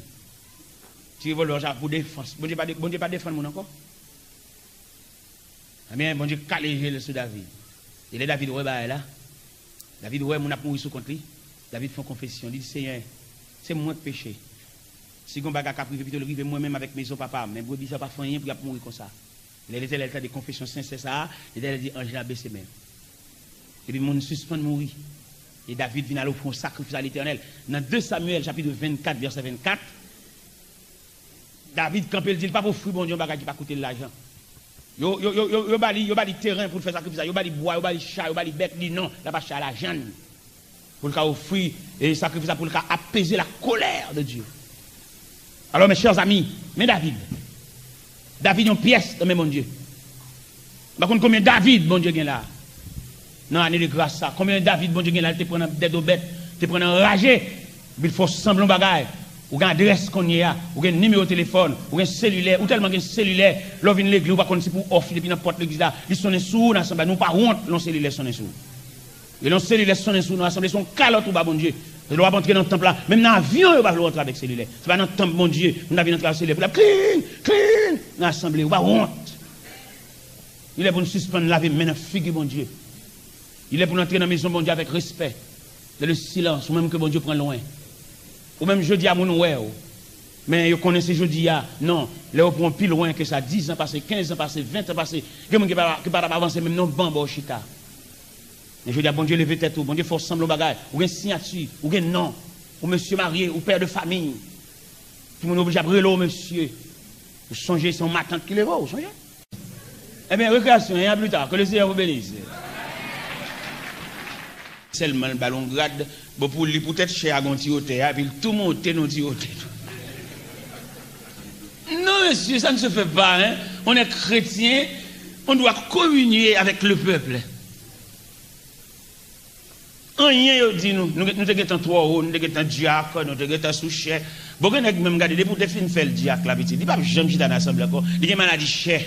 Ti revòlvè sa pou defans. Bondye pa de-, Bondye pa defann moun ankò. Ebyen, Bondye kale je l sou David. E lè David wè bagay la, David wè moun ap mouri sou kont li, David fè yon konfesyon. Li di, Senyè, se mwen k peche. Si gen yon bagay k ap rive, pito l rive mwen menm avèk mezon papa m. Men brebi sa pa fè anyen pou y ap mouri konsa. Lè Letènèl tande konfesyon sensè sa a, Letènèl di anj la bese men w. Epi moun sispann mouri. E David vin al ofri yon sakrifis a Letènèl. Nan de Samyèl, chapit vennkat, vèsè vennkat, David kanpe, l di l p ap ofri Bondye yon bagay ki pa koute l lajan. Yo, yo, yo, yo, yo ba li, yo ba li teren pou l fè sakrifis la. Yo ba li bwa, yo ba li cha, yo ba li bèt. Li non, l ap achte a lajan l pou l ka ofri, e, sakrifis la, pou l ka apaiser la colère de Dieu. Alors, mes chers amis, men David. David yon pyès nan men Bondye. M pa konn konbyen David Bondye gen la. Nan ane de gras sa, konbyen David Bondye gen la, li te pran nan dèdobèt, te pran nan raje, epi l fè w sanble yon bagay. Ou gen adrès kounye a, ou gen nimewo telefòn, ou gen selilè, ou tèlman gen selilè, lè w vin legliz, ou pa konn si pou w off li depi nan pòt legliz la, li sonnen sou ou nan asanble, nou pa wont lè yon selilè sonnen sou ou. E lè yon selilè sonnen sou ou nan asanble, se yon kalòt ou ba Bondye. Lè w ap antre nan tanp la, menm nan avyon, yo pa vle w antre avèk selilè. Se pa nan tanp Bondye, moun ta vin antre avèk selilè, pou l ap kling, kling, nan asanble, ou pa wont. Li lè pou n sispann lave men nan figi Bondye. Li lè pou n antre nan mezon Bondye avèk respè, dans le silence, ou menm ke Bondye pran lwen. Ou menm jodi a, moun wè w. Men yo konnen se jodi a. Non, lè yo pran w pi lwen ke sa, diz an pase, kenz an pase, ven an pase, gen moun ki pa, ki pa t ap avanse menm nan yon ban bò w chita. Men jodi a, Bondye leve tèt ou, Bondye fè w sanble yon bagay. Ou gen siyati, ou gen non. Ou mesye marye, ou pè de fanmi. Timoun yo oblije ap rele w mesye. Ou sonje se yon matant ki leve w, ou sonje? Ebyen, rekreyasyon, e a pli ta, ke le Senyè vous bénisse. Sèlman l ba l yon grad, bon, pou li, poutèt chè a gen yon ti wotè a, epi l tou monte nan yon ti wotè tou. Non, mesye, ça ne se fait pas, hein. On est chrétien, on doit communier avec le peuple. Anyen yo di nou, nou, nou te gentan twò wo, nou te gentan dyak, nou te gentan sou chè. Bon, gen nèg menm gade, depi w te fin fè l dyak la, pitit, li p ap janm chita nan asanble ankò. Li gen maladi chè.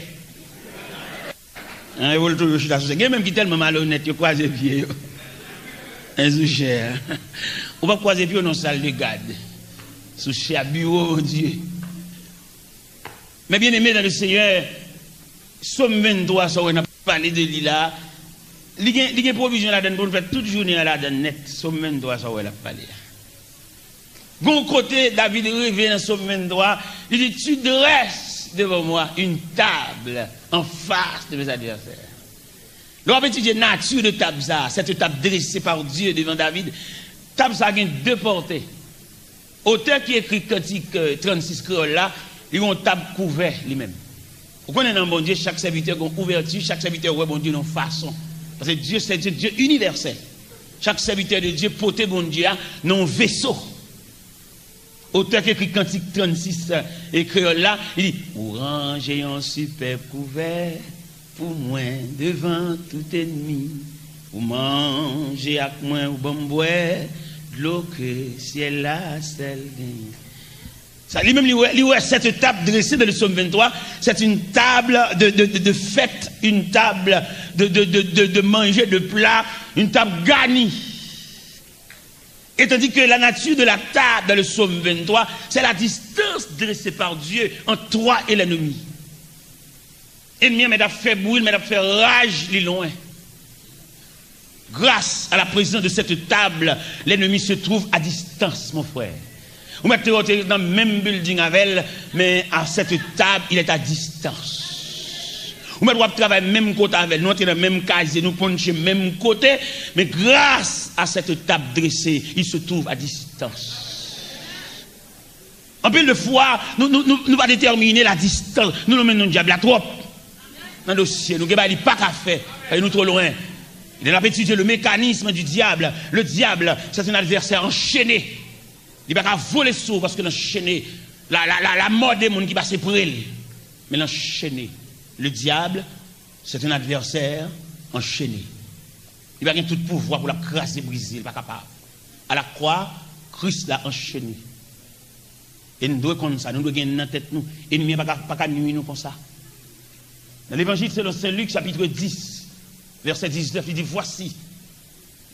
An, yo vle toujou chita sou chè. Gen menm ki tèlman malonèt, yo kwaze pye yo. En sou chè a. Ou p ap kwaze pye w nan sal de gad. Sou chè a, biwo Bondye. Men byeneme dans le Senyè, Sòm venntwa, sa w wè n ap pale de li la, li gen, li gen pwovizyon ladann pou n fè tout jounen an ladann nèt. Sòm venntwa, sa w wè l ap pale a. Gon kote, David reve nan Sòm venntwa, li di, Tu dresses devant moi une table en face de mes adversaires. Lè w ap etidye nati de tab sa, cette table dressée par Dieu devant David, tab sa gen de pòte. Otè ki ekri kantik, euh, trannsis kreyòl la, li gen yon tab kouvè li menm. Ou konnen nan Bondye, chak sèvitè gen yon ouvèti, chak sèvitè wè Bondye nan yon fason. Paske Dye se Dye, Dye inivèsèl. Chak sèvitè de Dye pote Bondye a nan yon veso. Otè ki ekri kantik trannsis, e kreyòl la, li di, Ou ranje yon sipèb kouvè pou mwen devan tout ènmi. Ou manje ak mwen, ou ban m bwè dlo ke syèl la sèl genyen. Sa, li menm, li wè, li wè cette table dressée dans le psaume vingt-trois, c'est une table de, de, de, de fête, une table de, de, de, de, de manger, de plats, une table garnie. Et tandis que la nature de la table dans le psaume vingt-trois, c'est la distance dressée par Dieu entre toi et l'ennemi. Ènmi an mèt ap fè bri, mèt ap fè raj, li lwen. Grâce à la présence de cette table, l'ennemi se trouve à distance, mon frère. Ou mèt te, te nan menm building avè l, men à cette table, il est à distance. Ou mèt w ap travay menm kote avè l, nou antre nan menm kazye, nou punche menm kote, men grâce à cette table dressée, il se trouve à distance. Anpil de fwa, nou, nou, nou, nou pa detèmine la distance. Nou lonmen non dyab la twòp nan dosye nou. Gen bagay li pa ka fè, paske nou twò lwen. Lè n ap etidye le mécanisme du diable, le diable, c'est un adversaire enchaîné. Li pa ka vole sou ou paske l anchene. La, la, la, la mò de moun ki pase pre l. Men l anchene. Le diable, c'est un adversaire enchaîné. Li pa gen tout pouvwa pou l ap kraze, brize, li pa kapab. A la kwa, Kris la anchene. E n dwe konn sa, nou dwe gen nan tèt nou. Ènmi an pa ka, pa ka nwi nou konsa. Dans l'Évangile selon saint Luc, chapitre dix, verset dix-neuf, il dit, Voici,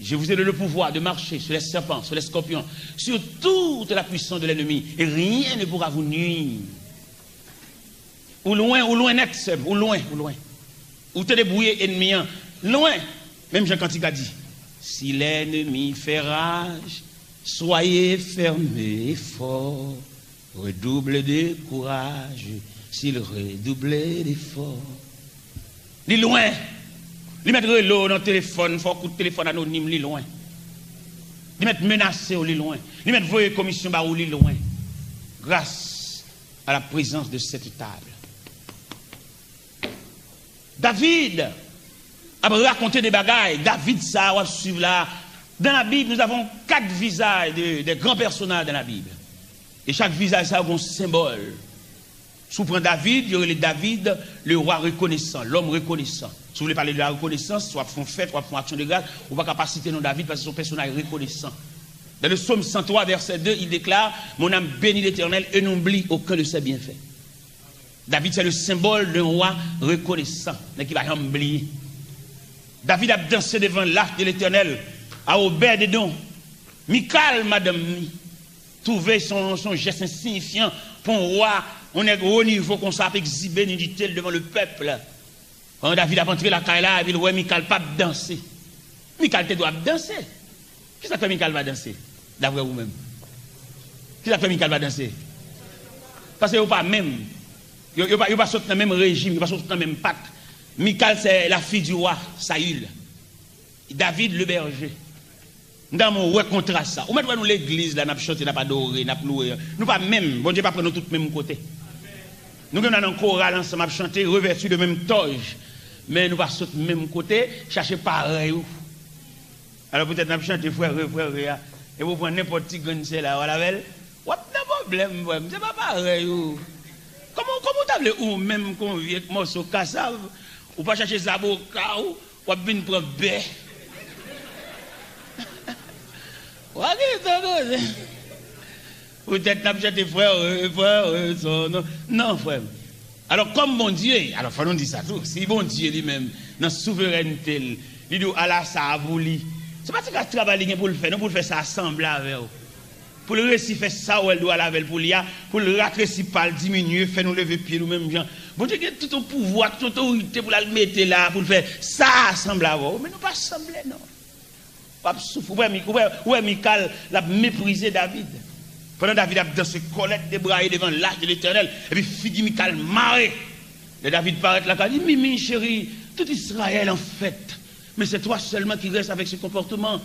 je vous ai donné le pouvoir de marcher sur les serpents, sur les scorpions, sur toute la puissance de l'ennemi, et rien ne pourra vous nuire. Ou lwen, ou lwen nèt, sè m, ou lwen, ou lwen. Ou te debouye ènmi an, lwen. Menm jan kantik la di, Si l'ennemi fait rage, soyez fermes et forts, redoublez de courage, s'il redouble d'efforts. Li lwen. Li mèt rele w nan telefòn, fè w kout telefòn anonim, li lwen. Li mèt menase w, li lwen. Li mèt voye komisyon ba ou, li lwen. Grâce à la présence de cette table. David ap rakonte de bagay, David sa a w ap swiv la. Dans la Bible, nous avons quatre visages de, de grands personnages dans la Bible. E chak vizaj sa a gen yon senbòl. Si w pran David, yo rele David le roi reconnaissant, l'homme reconnaissant. Si w vle pale de la rekonesans, w ap fè yon fèt, w ap fè yon aksyon de gras, ou pa ka pa site non David paske se yon pèsonaj rekonesan. Dans le psaume cent trois, verset deux, il déclare, mon âme bénit l'Éternel et n'oublie aucun de ses bienfaits. David, c'est le symbole d'un roi reconnaissant, nèg ki pa janm bliye. David ap danse devan lach de Letènèl a Obèdedon. Mikal, madanm li, twouve se yon, se yon jès ensiyifyan pou yon wa, yon nèg wo nivo konsa ap egzibe nidite l devan le pèp. Pandan David ap antre lakay la, epi l wè Mikal p ap danse. Mikal te dwe ap danse. Kisa k fè Mikal pa danse, daprè ou menm? Kisa k fè Mikal pa danse? Paske yo pa menm. Yo, yo pa, yo pa sot nan menm rejim, yo pa sot nan menm pak. Mikal, c'est la fille du roi Saül. David, le berger. M ta renmen w wè kontras sa. Ou mèt wè nou legliz la, n ap chante, n ap adore, n ap louwe. Nou pa menm. Bondye pa pran nou tout menm kote. Nou gen nan koral ansanm ap chante, revèti de menm tòj. Men nou pa sot menm kote, chache parèy ou. Alò, poutèt n ap chante frère, frère a, epi w pran nenpòt ti grenn sè la, w al avè l, w ap nan pwoblèm, frè m, se pa parèy ou. Kòman, kòman w ta vle ou menm kon vye mòso kasav, ou pa chache zaboka w, w ap vin pran bè. W a gen tan koze. Poutèt n ap chante frè, frè, son non. Non, frè m. Alò, kòm Bondye, alò, fò nou di sa tou, si Bondye li menm, nan souverènte l, li di w, "Ala sa a pou li," se pa ti kras travay li gen pou l fè, non, pou l fè sa a sanble avè w. Pou l resi fè sa w wè l dwe al avè l pou li a, pou l ratresi pa l, diminye, fè nou leve pye nou menm jan. Bondye gen tout yon pouvwa, tout otorite pou l al mete la, pou l fè sa a sanble avè w. Men nou pa sanble, non. W ap soufri. Ou wè, Mi- ou wè, ou wè Mikal, l ap meprize David. Pandan David ap danse kòlèt debraye devan lach de Letènèl, epi figi Mikal mare. Lè David parèt la, li di, "Mimi, chérie, tout Israël en fête. Mais c'est toi seulement qui reste avec ce comportement."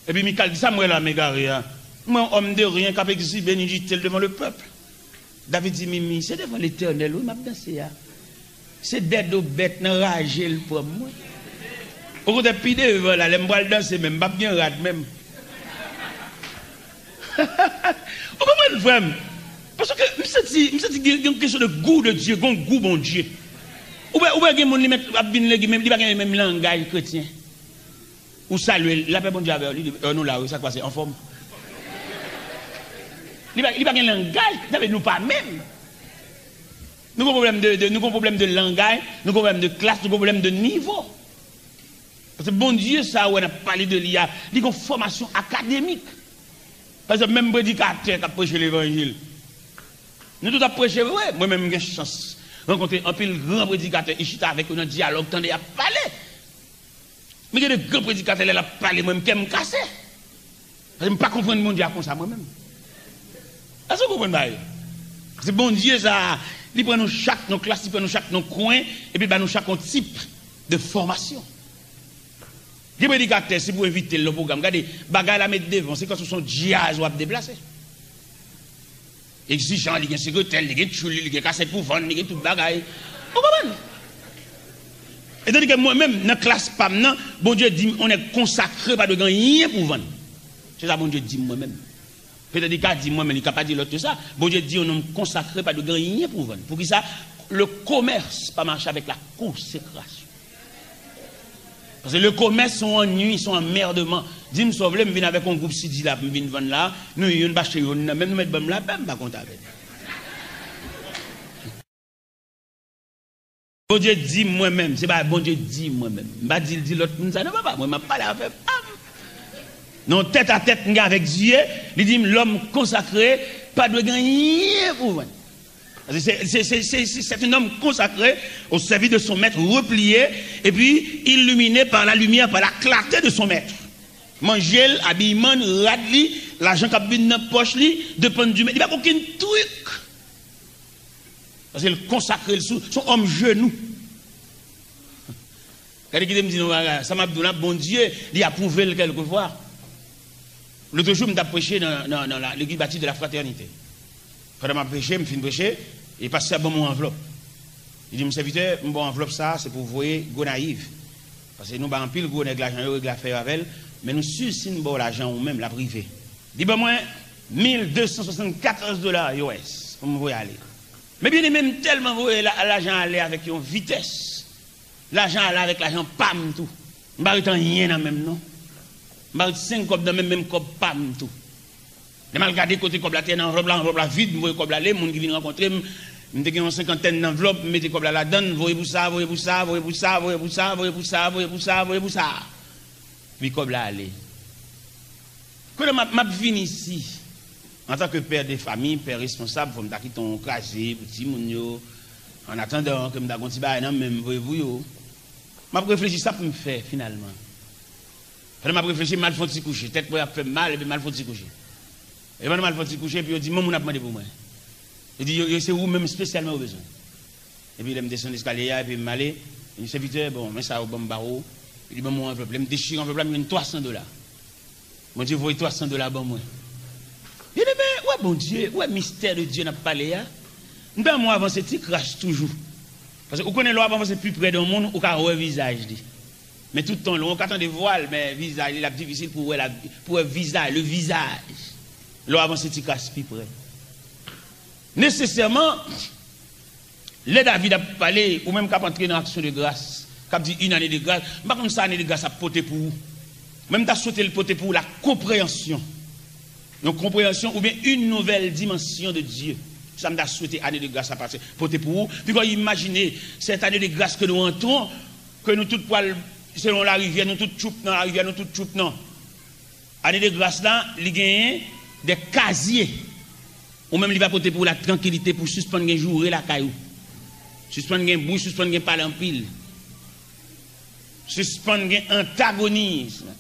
Epi Mikal di, "Sa m wè la, m egare a. M wè yon homme de rien k ap egzibe nidite l devan le pèp." David di, "Mimi, se devan Letènèl, wi, m ap danse a. Se dèdo bèt nan raje l pran m, wi." Okontrè, pi devan la, lè m pral danse menm, m p ap gen rad menm. Ou konprann, frè m? Paske m santi, m santi gen, gen yon kesyon de gou de Dye, gen yon gou Bondye. Ou wè, ou wè gen moun li mèt ap vin legliz, men li pa gen menm langaj kretyen. Ou salye l, lapè Bondye avè w, li di, "Eh, nou la wi, sa k pase, anfòm?" Li pa, li pa gen langaj, sa vle di nou pa menm. Nou gen pwoblèm de, de, nou gen pwoblèm de langaj, nou gen pwoblèm de klas, nou gen pwoblèm de nivo. Paske Bondye sa a wè n ap pale de li a, li gen fòmasyon akademik. Pa egzanp, menm predikatè k ap preche levanjil. Nou tout ap preche vre. Mwen menm, m gen chans rankontre anpil gran predikatè, m chita avèk yo nan dyalòg, tande y ap pale. Men gen de gran predikatè, lè l ap pale, mwen, m kè m kase. Paske m pa konprann Bondye a konsa mwen menm. Èske w konprann bagay yo? Paske Bondye sa a, li pran nou chak nan klas, li pran nou chak nan kwen, epi ba nou chak yon tip de fòmasyon. Gen predikatè, si pou envite l nan pwogram, gade, bagay la met devan, se kòmsi w se yon djaz w ap deplase. Egzijan, li gen sekretè l, li gen tchoul li, li gen kasèt pou vann, li gen tout bagay. Ou konprann? E tandike mwen menm, nan klas pa m nan, Bondye di m, yon nèg konsakre pa dwe gen anyen pou vann. Se sa Bondye di m mwen menm. Petèt li ka di mwen, men li ka pa di lòt ke sa. Bondye di, yon nonm konsakre pa dwe gen anyen pou vann. Poukisa? Le commerce pa mache avec la consécration. Paske le commerce se yon annui, se yon anmèdman. Di m sa w vle, m vin avèk yon gwoup C D la pou m vin vann la, nou youn pa achte youn nan, menm nou mèt ban m lapè, m pa kontan avè l. Bondye di m mwen menm, se pa Bondye di m mwen menm. M pa di l di lòt moun sa, non, papa, mwen m ap pale afè pa m. Nan tèt a tèt m gen avèk Dye, li di m, l'homme consacré pa dwe gen anyen pou vann. C'est, c'est, c'est, c'est, c'est un homme consacré au service de son maître, replié, et puis illuminé par la lumière, par la clarté de son maître. Manje l, abiyman l, rad li, lajan k ap vin nan pòch li, depann di men. Li pa gen okenn trik. Paske l konsakre l sou, se yon òm jenou. Gade, kite m di nou bagay, sa m ap di w la, Bondye, li apwouve l kèlkefwa. Lòtjou, m t ap preche nan, nan, nan la, legliz Baptiste de la Fraternité. Pandan m ap preche, m fin preche, e pastè a ban m yon anvlòp. Li di m, "Sèvitè, m ba w anvlòp sa a, se pou w voye Gonayiv. Paske nou bay anpil gwo nèg lajan yo, regle afè yo avè l, men nou si si n ba w lajan ou menm, l ap rive." Li ban mwen mil de san swasannkatòz dola U S pou m voye ale. Men byeneme, m tèlman voye la, lajan ale avèk yon vitès. Lajan ale avèk lajan pa m tou. M pa ret anyen nan men m non. M pa ret senk kòb nan men m, menm kòb pa m tou. Lè m al gade kote kòb la te ye nan anvlòp la, anvlòp la vid, m voye kòb la ale, moun ki vin rankontre m, m te gen yon senkantèn nanvlòp, m mete kòb la ladan l, voye pou sa, voye pou sa, voye pou sa, voye pou sa, voye pou sa, voye pou sa, voye pou sa. Epi kòb la ale. Kounye a m ap, m ap vin isi, antanke pè de fami, pè responsab, fò m ta kite yon kraze pou timoun yo, annatandan ke m ta gen yon ti bagay nan men m voye pou yo. M ap reflechi sa pou m fè finalman. Pandan m ap reflechi, m al fè yon ti kouche. Tèt mwen ap fè m mal, epi m al fè yon ti kouche. E pandan m al fè yon ti kouche, epi yo di, "Yon moun ap mande pou mwen." Yo di, "Yo, yo, se ou menm espesyalman yo bezwen." Epi lè m desann eskalye a, epi m ale, yo di, "Sèvitè, bon, men sa yo ban m ba ou." Yo di, "Ban m yon anvlòp." Lè m dechire anvlòp la, m jwenn twa san dola. Bondye voye twa san dola ban mwen. Byeneme, ou wè Bondye, ou wè mistè de Dye n ap pale a? M ta renmen w avanse ti kras toujou. Paske ou konnen lè w ap avanse pi pre de yon moun, ou ka wè vizaj li. Men tout tan lwen, ou ka tande vwa l, men vizaj li, l ap difisil pou w wè la, pou w wè vizaj, le vizaj. Lè w avanse ti kras pi pre. Nesesèman, lè David ap pale, ou menm k ap antre nan aksyon de gras, k ap di une année de grâce, m pa konn sa ane de gras ap pote pou ou. Men m ta swete l pote pou ou la konpreyansyon. Yon konpreyansyon oubyen une nouvelle dimension de Dieu. Sa m ta swete ane de gras la pase, pote pou ou. Piga w imajine, cette année de grâce que nous entrons, ke nou tout pral, selon larivyè, nou tout tchoup nan larivyè, nou tout tchoup nan. Ane de gras la, li genyen de kazye. Ou menm, li va pote pou ou la trankilite pou sispann gen joure lakay ou. Sispann gen bri, sispann gen pale anpil. Sispann gen antagonism.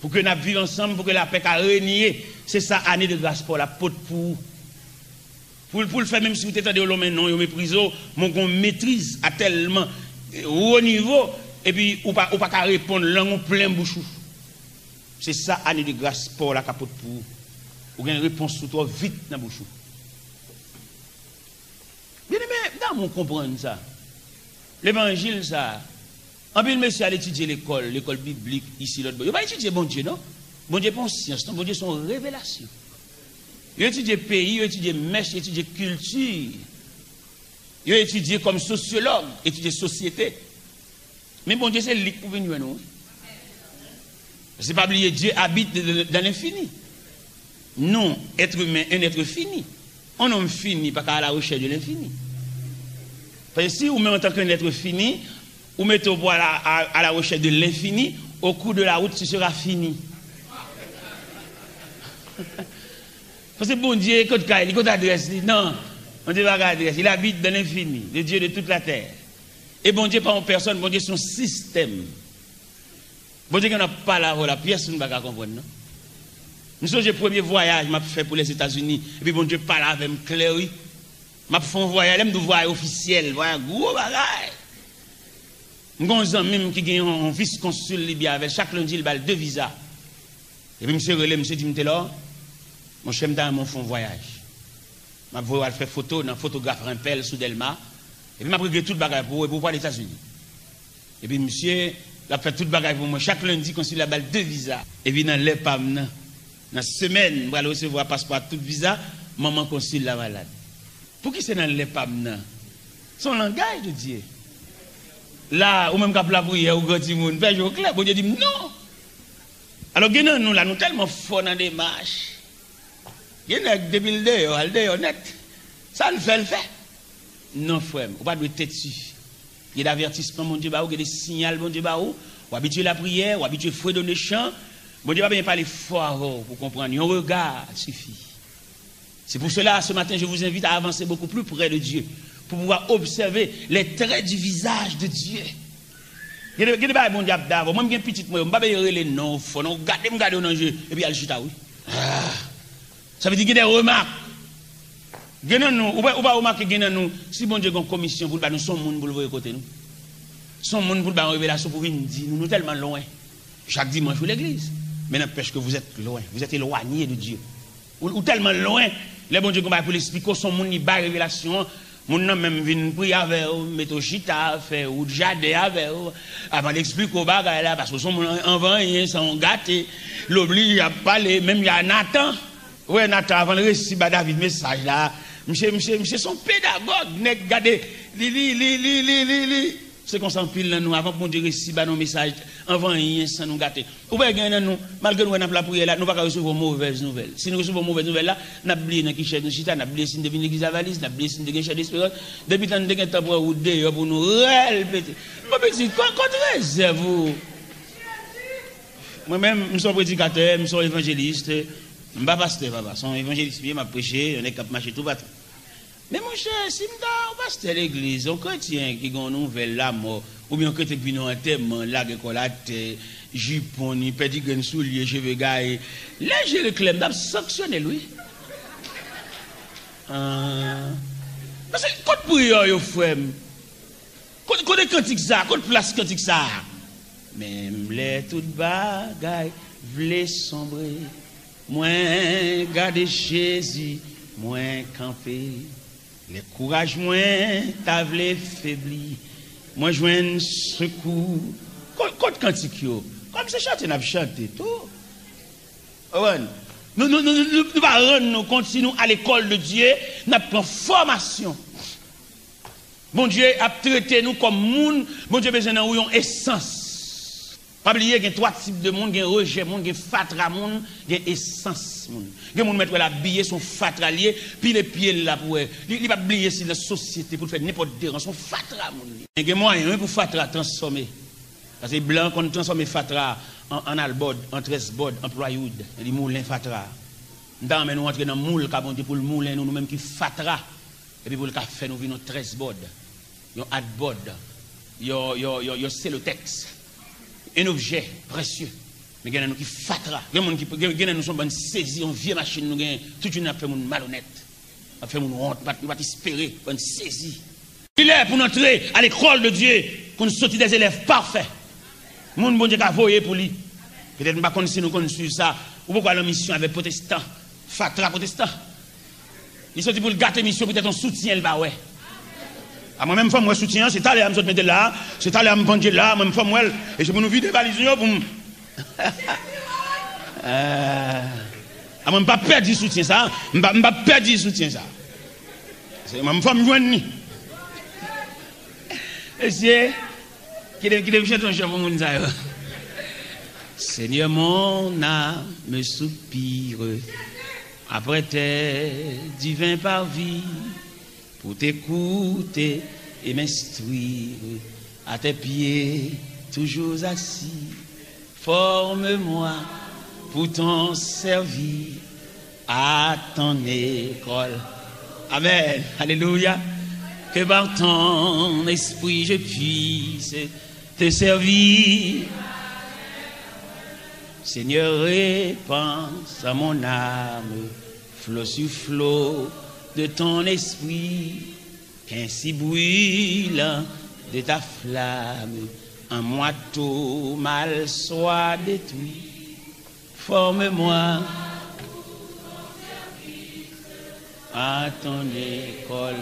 Pou ke n ap viv ansanm, pou ke lapè ka renye. Se sa ane de gras pa w la pot pou ou. Pou l, pou l fè menm si w te tande yo lonmen non, yo meprize w, men w gen yon metriz a tèlman wo nivo, epi ou pa, ou pa ka reponn, lang ou plen bouch ou. Se sa ane de gras pa w la ka pot pou ou. Ou gen repons ou twò vit nan bouch ou. Byeneme, m ta renmen w konprann sa. Levanjil sa a, anpil mesye al etidye lekòl, lekòl biblik, isi, lòt bò. Yo pa etidye Bondye, non. Bondye pa yon syans, non. Bondye se yon revelasyon. Yo etidye peyi, yo etidye mès, yo etidye kilti. Yo etidye kòm sosyològ, etidye sosyete. Men Bondye se li k pou vin jwenn ou, wi. Paske pa bliye, Dieu habite de, de, dans l'infini. Nous, être humain, un être fini. Un homme fini pa ka à la recherche de l'infini. Paske si ou menm, antanke un être fini, ou mete w pou à la, à, à la recherche de l'infini, au cours de la route, tu seras fini. Paske Bondye, kot kay li, kot adrès li? Non, Bondye pa gen adrès. Il habite dans l'infini, le Dieu de toute la terre. E Bondye pa yon pèsòn, Bondye se yon sistèm. Bondye gen nan pale avè w la, pyès moun pa ka konprann, non. M sonje premye vwayaj m ap fè pou Lèzetazini, epi Bondye pale avè m klè, wi. M ap fè yon vwayaj, lè m di w vwayaj ofisyèl, vwayaj gwo bagay. M gen yon zanmi m ki gen yon, yon vis konsil Libi avè l, chak lendi l ba l de viza. Epi misye rele m, misye di m, "Telò, monchè, m ta renmen w fè yon vwayaj. M ap voye w al fè foto nan fotograf Rempel sou Dèlma. Epi m ap regle tout bagay pou ou, epi w pral Etazini." Epi misye, l ap fè tout bagay pou mwen. Chak lendi, konsil la ba l de viza. Epi nan lè pa m nan, nan semèn, m pral resevwa paspò ak tout viza, manman konsil la malad. Pouki se nan lè pa m nan? Se yon langaj de Dye. La, ou menm k ap lapriyè, ou gran timoun, fè je w klè, Bondye di m non. Alò, gen nan nou la, nou tèlman fò nan demach. Gen nèg, depi l deyò, al deyò nèt. Sa l fè, l fè. Non, frè m, ou pa dwe tèti. Gen de avètisman Bondye ba ou, gen de siyal Bondye ba ou. Ou abitye lapriyè, ou abitye fredone chan. Bondye pa bezwen pale fò avè w pou w konprann. Yon rega sifi. C'est pour cela, ce matin, je vous invite à avancer beaucoup plus près de Dieu, pour pouvoir observer les traits du visage de Dieu. Gen de, gen de bagay Bondye ap da avè w. Mwen, m gen pitit mwen yo, m pa bezwen rele non w fò, non, gade m gade w nan je, epi al chita, wi. Ah. Sa vle di gen de remak. Gen nan nou, ou pa, ou pa remake gen nan nou, si Bondye gen yon komisyon pou l ba nou, se yon moun pou l voye kote nou. Se yon moun pou l ba yon revelasyon pou vin di nou, nou tèlman lwen. Chak dimanch ou legliz. Men n'empêche que vous êtes loin, vous êtes éloigné de Dieu. Ou, ou tèlman lwen, lè Bondye gen bagay pou l esplike w, se yon moun li bay revelasyon an, moun nan menm vin priye avè w, mete w chita, fè wout jaden avè w, avan l esplike w bagay la, paske w se yon moun an, anvan anyen, se yon gate, l oblije ap pale, menm jan a Natan. Ou wè Natan, avan l resi ba David mesaj la, Misye, misye, misye se yon pedagòg, nèg gade, li, li, li. Se konsa anpil nan nou, avan Bondye resi ba nou mesaj, anvan anyen san nou gate. Ou wè gen nan nou, malgre nou wè n ap lapriyè la, nou pa ka resevwa yon movèz nouvèl. Si nou resevwa yon movèz nouvèl la, n ap bliye nan ki chèz nou chita, n ap bliye si n te vin legliz Avalis, n ap bliye si n te gen chèz Esperans. Depi tan n te gen tan pran wout deyò pou nou rèpete. Bon, pitit, kon, kont rezèv ou. Mwen menm, m se yon predikatè, m se yon evanjelis. M pa pastè, papa. Se yon evanjelis m ye, m ap preche, yon nèg k ap mache toupatou. Men monchè, si m ta yon pastè legliz, yon kretyen ki gen yon nouvèl lamò, oubyen yon kretyen ki vin nan antèman, lage kò l atè, jipon, li pèdi grenn soulye, cheve gaye, lè je l klè, m t ap sanksyone l, wi. Ah. Paske kot priyè yo, frè m? Kote, kote kantik sa a? Kote plas kantik sa a? Menm lè tout bagay vle sonbre, mwen gade Jezi, mwen kanpe. Lè kouraj mwen ta vle febli, mwen jwenn sekou. Kot, kot kantik yo? Kòm se chante n ap chante tou. Konprann? Nou, nou, nou, nou, nou pa rann nou kont si nou al lekòl de Dye, n ap pran fòmasyon. Bondye ap trete nou kòm moun, Bondye bezwen nan ou yon esans. Pa bliye, gen twa tip de moun, gen rejè moun, gen fatra moun, gen esans moun. Gen moun mèt wè l abiye, se yon fatra l ye, pile pye l la pou wè. Li, li p ap bliye si l nan sosyete pou l fè nenpòt deranje, se yon fatra moun li. Men gen mwayen, wi, pou fatra transfòme. Paske blan konn transfòme fatra an, an albòd, an trèsbòd, an plywood. Li moulen fatra. M ta renmen nou antre nan moul ka Bondye pou l moulen nou, nou menm ki fatra. Epi pou l ka fè nou vin yon trèsbòd, yon atbòd, yon, yon, yon, yon selotèks, yon objè presye. Men gen nan nou ki fatra. Gen moun ki, gen, gen nan nou se yon bann sezi, yon vye machin nou genyen. Tout jounen n ap fè moun malonèt. N ap fè moun wont, nou pa t, nou pa t espere, bann sezi. Li lè pou n antre a lekòl de Dye, pou n soti dè zelèv pafè. Moun Bondye ka voye pou li. Petèt m pa konn si nou konn swiv sa. Ou poko al nan misyon avèk pwotestan, fatra pwotestan. Li soti pou l gate misyon, petèt yon soutyen l pa wè. A mwen menm fò m wè soutyen an, se talè a m sot mete l la, se talè a m pandye l la, mwen menm fò m wè l. E se pou nou vide valiz nou yo pou m. Ah. A mwen m pa pèdi soutyen sa, m pa, m pa pèdi soutyen sa. Se mwen menm fò m jwenn li. Mesye, kite, kite m chante yon chan pou moun sa yo. Seigneur, mon âme soupire après tes divins parvis, pour t'écouter et m'instruire. À tes pieds, toujours assis, forme-moi pour t'en servir à ton école. Amen. Alléluia. Que par ton esprit je puisse te servir. Seigneur, répands à mon âme flot sur flot de ton esprit, qu'ainsi brûlant de ta flamme, en moi tout mal soit détruit. Forme-moi à ton école.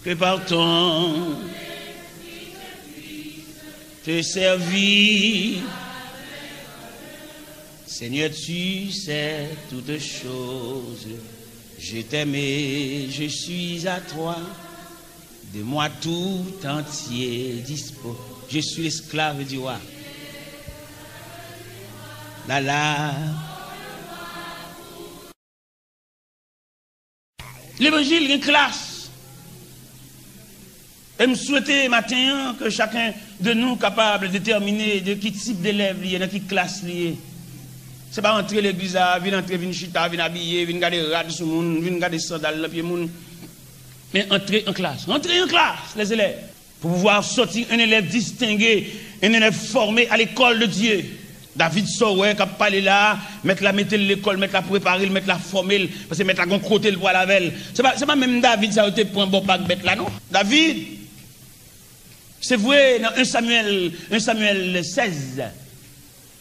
Que par ton te servir. Seigneur, tu sais toutes choses. Je t'aime et je suis à toi. De moi tout entier dispose. Je suis l'esclave du roi. La la. Levanjil gen klas. E m swete maten an ke chacun de nous capable déterminer de ki tip delèv li ye, nan ki klas li ye. Se pa antre legliz la, vin antre, vin chita, vin abiye, vin gade rad sou moun, vin gade sandal nan pye moun. Men antre an klas. Antre an klas, les élèves. Pour pouvoir sortir un élève distingué, un élève formé à l'école de Dieu. David sa w wè k ap pale la a, mèt la mete l lekòl, mèt la prepare l, mèt la fòme l, paske mèt la gen yon kote l pral avè l. Se pa, se pa menm David sa yo te pran bò pak bèt la, non. David, se vre, nan en Samyèl, en Samyèl sèz,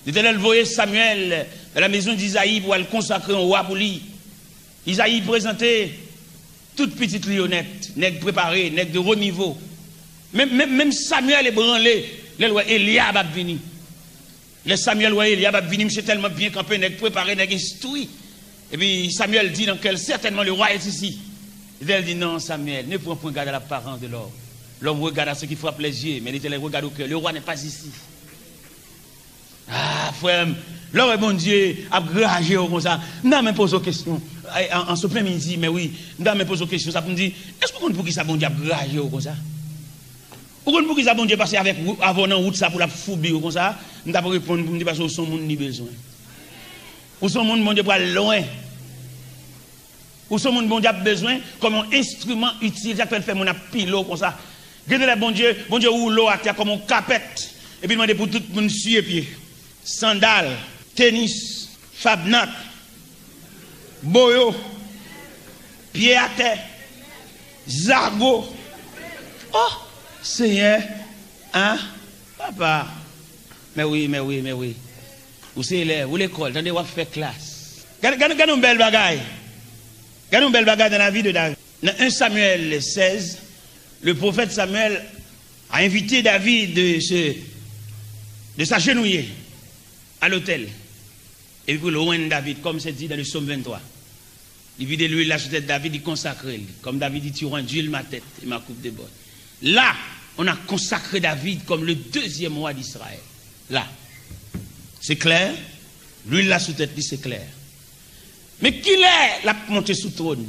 Letènèl voye Samyèl dans la maison d'Isaï pou al konsakre yon wa pou li. Izayi prezante tout pitit li yo nèt, nèg prepare, nèg de wo nivo. Menm, menm, menm Samyèl ebranle lè l wè Elyab ap vini. Lè Samyèl wè Elyab ap vini, misye tèlman byen kanpe, nèg prepare, nèg enstwi. Et puis Samuel dit dans quel, certainement le roi est ici. L'Éternel dit, non, Samuel, ne prends point garde à l'apparence de l'homme. L'homme regarde à ce qui frappe les yeux, mais l'Éternel regarde au cœur. Le roi n'est pas ici. Ah, frè m, lè w wè Bondye ap graje w konsa, m ta renmen poze w kesyon. An, an, an sot menm li di, men wi, m ta renmen poze w kesyon sa pou m di, èske w konn poukisa Bondye ap graje w konsa? Ou konn poukisa Bondye pase avèk ou, avè w nan wout sa pou l ap foubi w konsa? M t ap reponn pou m di, paske w se yon moun li bezwen. Ou se yon moun Bondye pral lwen. Ou se yon moun Bondye ap bezwen kòm yon enstriman itil, sa k fè l fè moun ap pile w konsa. Gen de lè Bondye, Bondye woule w atè kòm yon kapèt, epi l mande pou tout moun siye pye. Sandal, tenis, fabnat, boyo, pye atè, zago. Oh, Senyè, en, papa. Men wi, men wi, men wi. Ou se elèv, ou lekòl, tande, w ap fè klas. Gade, gade, gade yon bèl bagay. Gade yon bèl bagay dans la vie de David. Dans un Samuel seize, le prophète Samuel a invité David de se, de s'agenouiller à l'autel. Epi pou l jwenn David, comme c'est dit dans le psaume vingt-trois. Li vide lwil la sou tèt David, li konsakre l. Comme David dit, tu auras d'huile ma tête et ma coupe déborde. Là, on a consacré David comme le deuxième roi d'Israël. Là. C'est clair? Lwil la sou tèt li, se klè. Men kilè l ap monte sou twòn?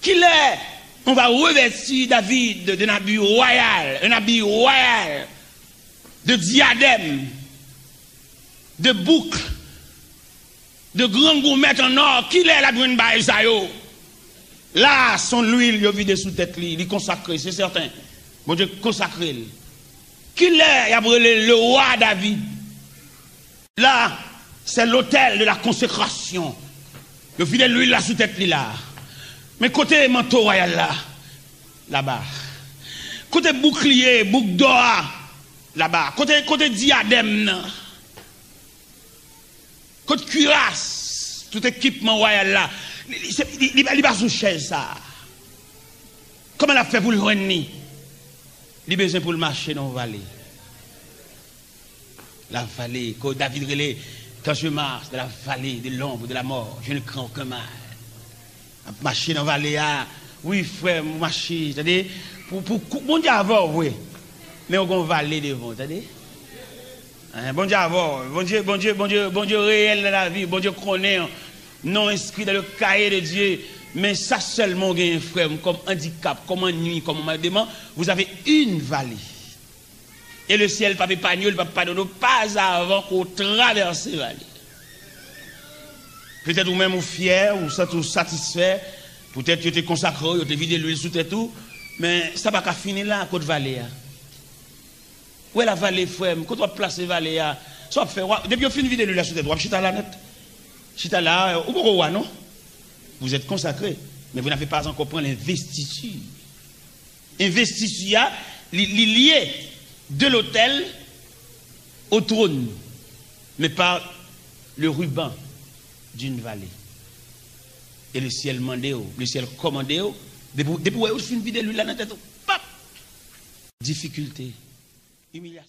Kilè on va revêtir David d'un habit royal, un habit royal, de diadème, de boucle, de gran goumèt an ò? Kilè l ap jwenn bagay sa yo? La, se yon lwil yo vide sou tèt li, li konsakre, se sèten. Bondye konsakre l. Kilè y ap rele le roi David? Là, c'est l'autel de la consécration. Yo vide lwil la sou tèt li la. Men kote manto wayal la? Laba. Kote boukliye, bouk dò a? Laba. Kote, kote diyadèm nan? Kot kiras? Tout ekipman wayal la. Li, li, se- li, li, li pa sou chèz sa. Kòman l ap fè pou l jwenn li? Li bezwen pou l mache nan yon vale. La vallée, que David rele, quand je marche dans la vallée de l'ombre de la mort, je ne crains aucun mal. Ap mache nan vale a. Wi, frè m, ou mache, tande. Pou, pou, kou- Bondye avè w, vre. Men ou gon vale devan w, tande. Hein, Bondye avè w. Bondye, Bondye, Bondye, Bondye reyèl nan lavi. Bondye konnen w. Non enskri dans le cahier de Dieu. Men sa sèlman w genyen, frè m, kòm andikap, kòm annuiy, kòm mandeman, vous avez une vallée. E le syèl p ap epanye w, li p ap padone w, pa avan ke w travèse vale. Petèt ou menm ou fyè, ou santi w satisfè, poutèt yo te konsakre w, yo te vide lwil sou tèt ou, men sa pa ka fini la, kot vale a? Ou wè la vale, frè m, kote w ap plase vale a? Sa w ap fè? W ap- Depi yo fin vide lwil la sou tèt ou, w ap chita la nèt. Chita la, ou poko wa, non? Vous êtes consacré, mais vous n'avez pas encore pris l'investiture. Envestiti a, li, li lye de l'autel au trône, mais par le ruban d'une vallée. E le syèl mande w, le syèl kòmande w, depi, depi w wè yo fin vide lwil la nan tèt ou, pap! Difikilte, imilyasyon.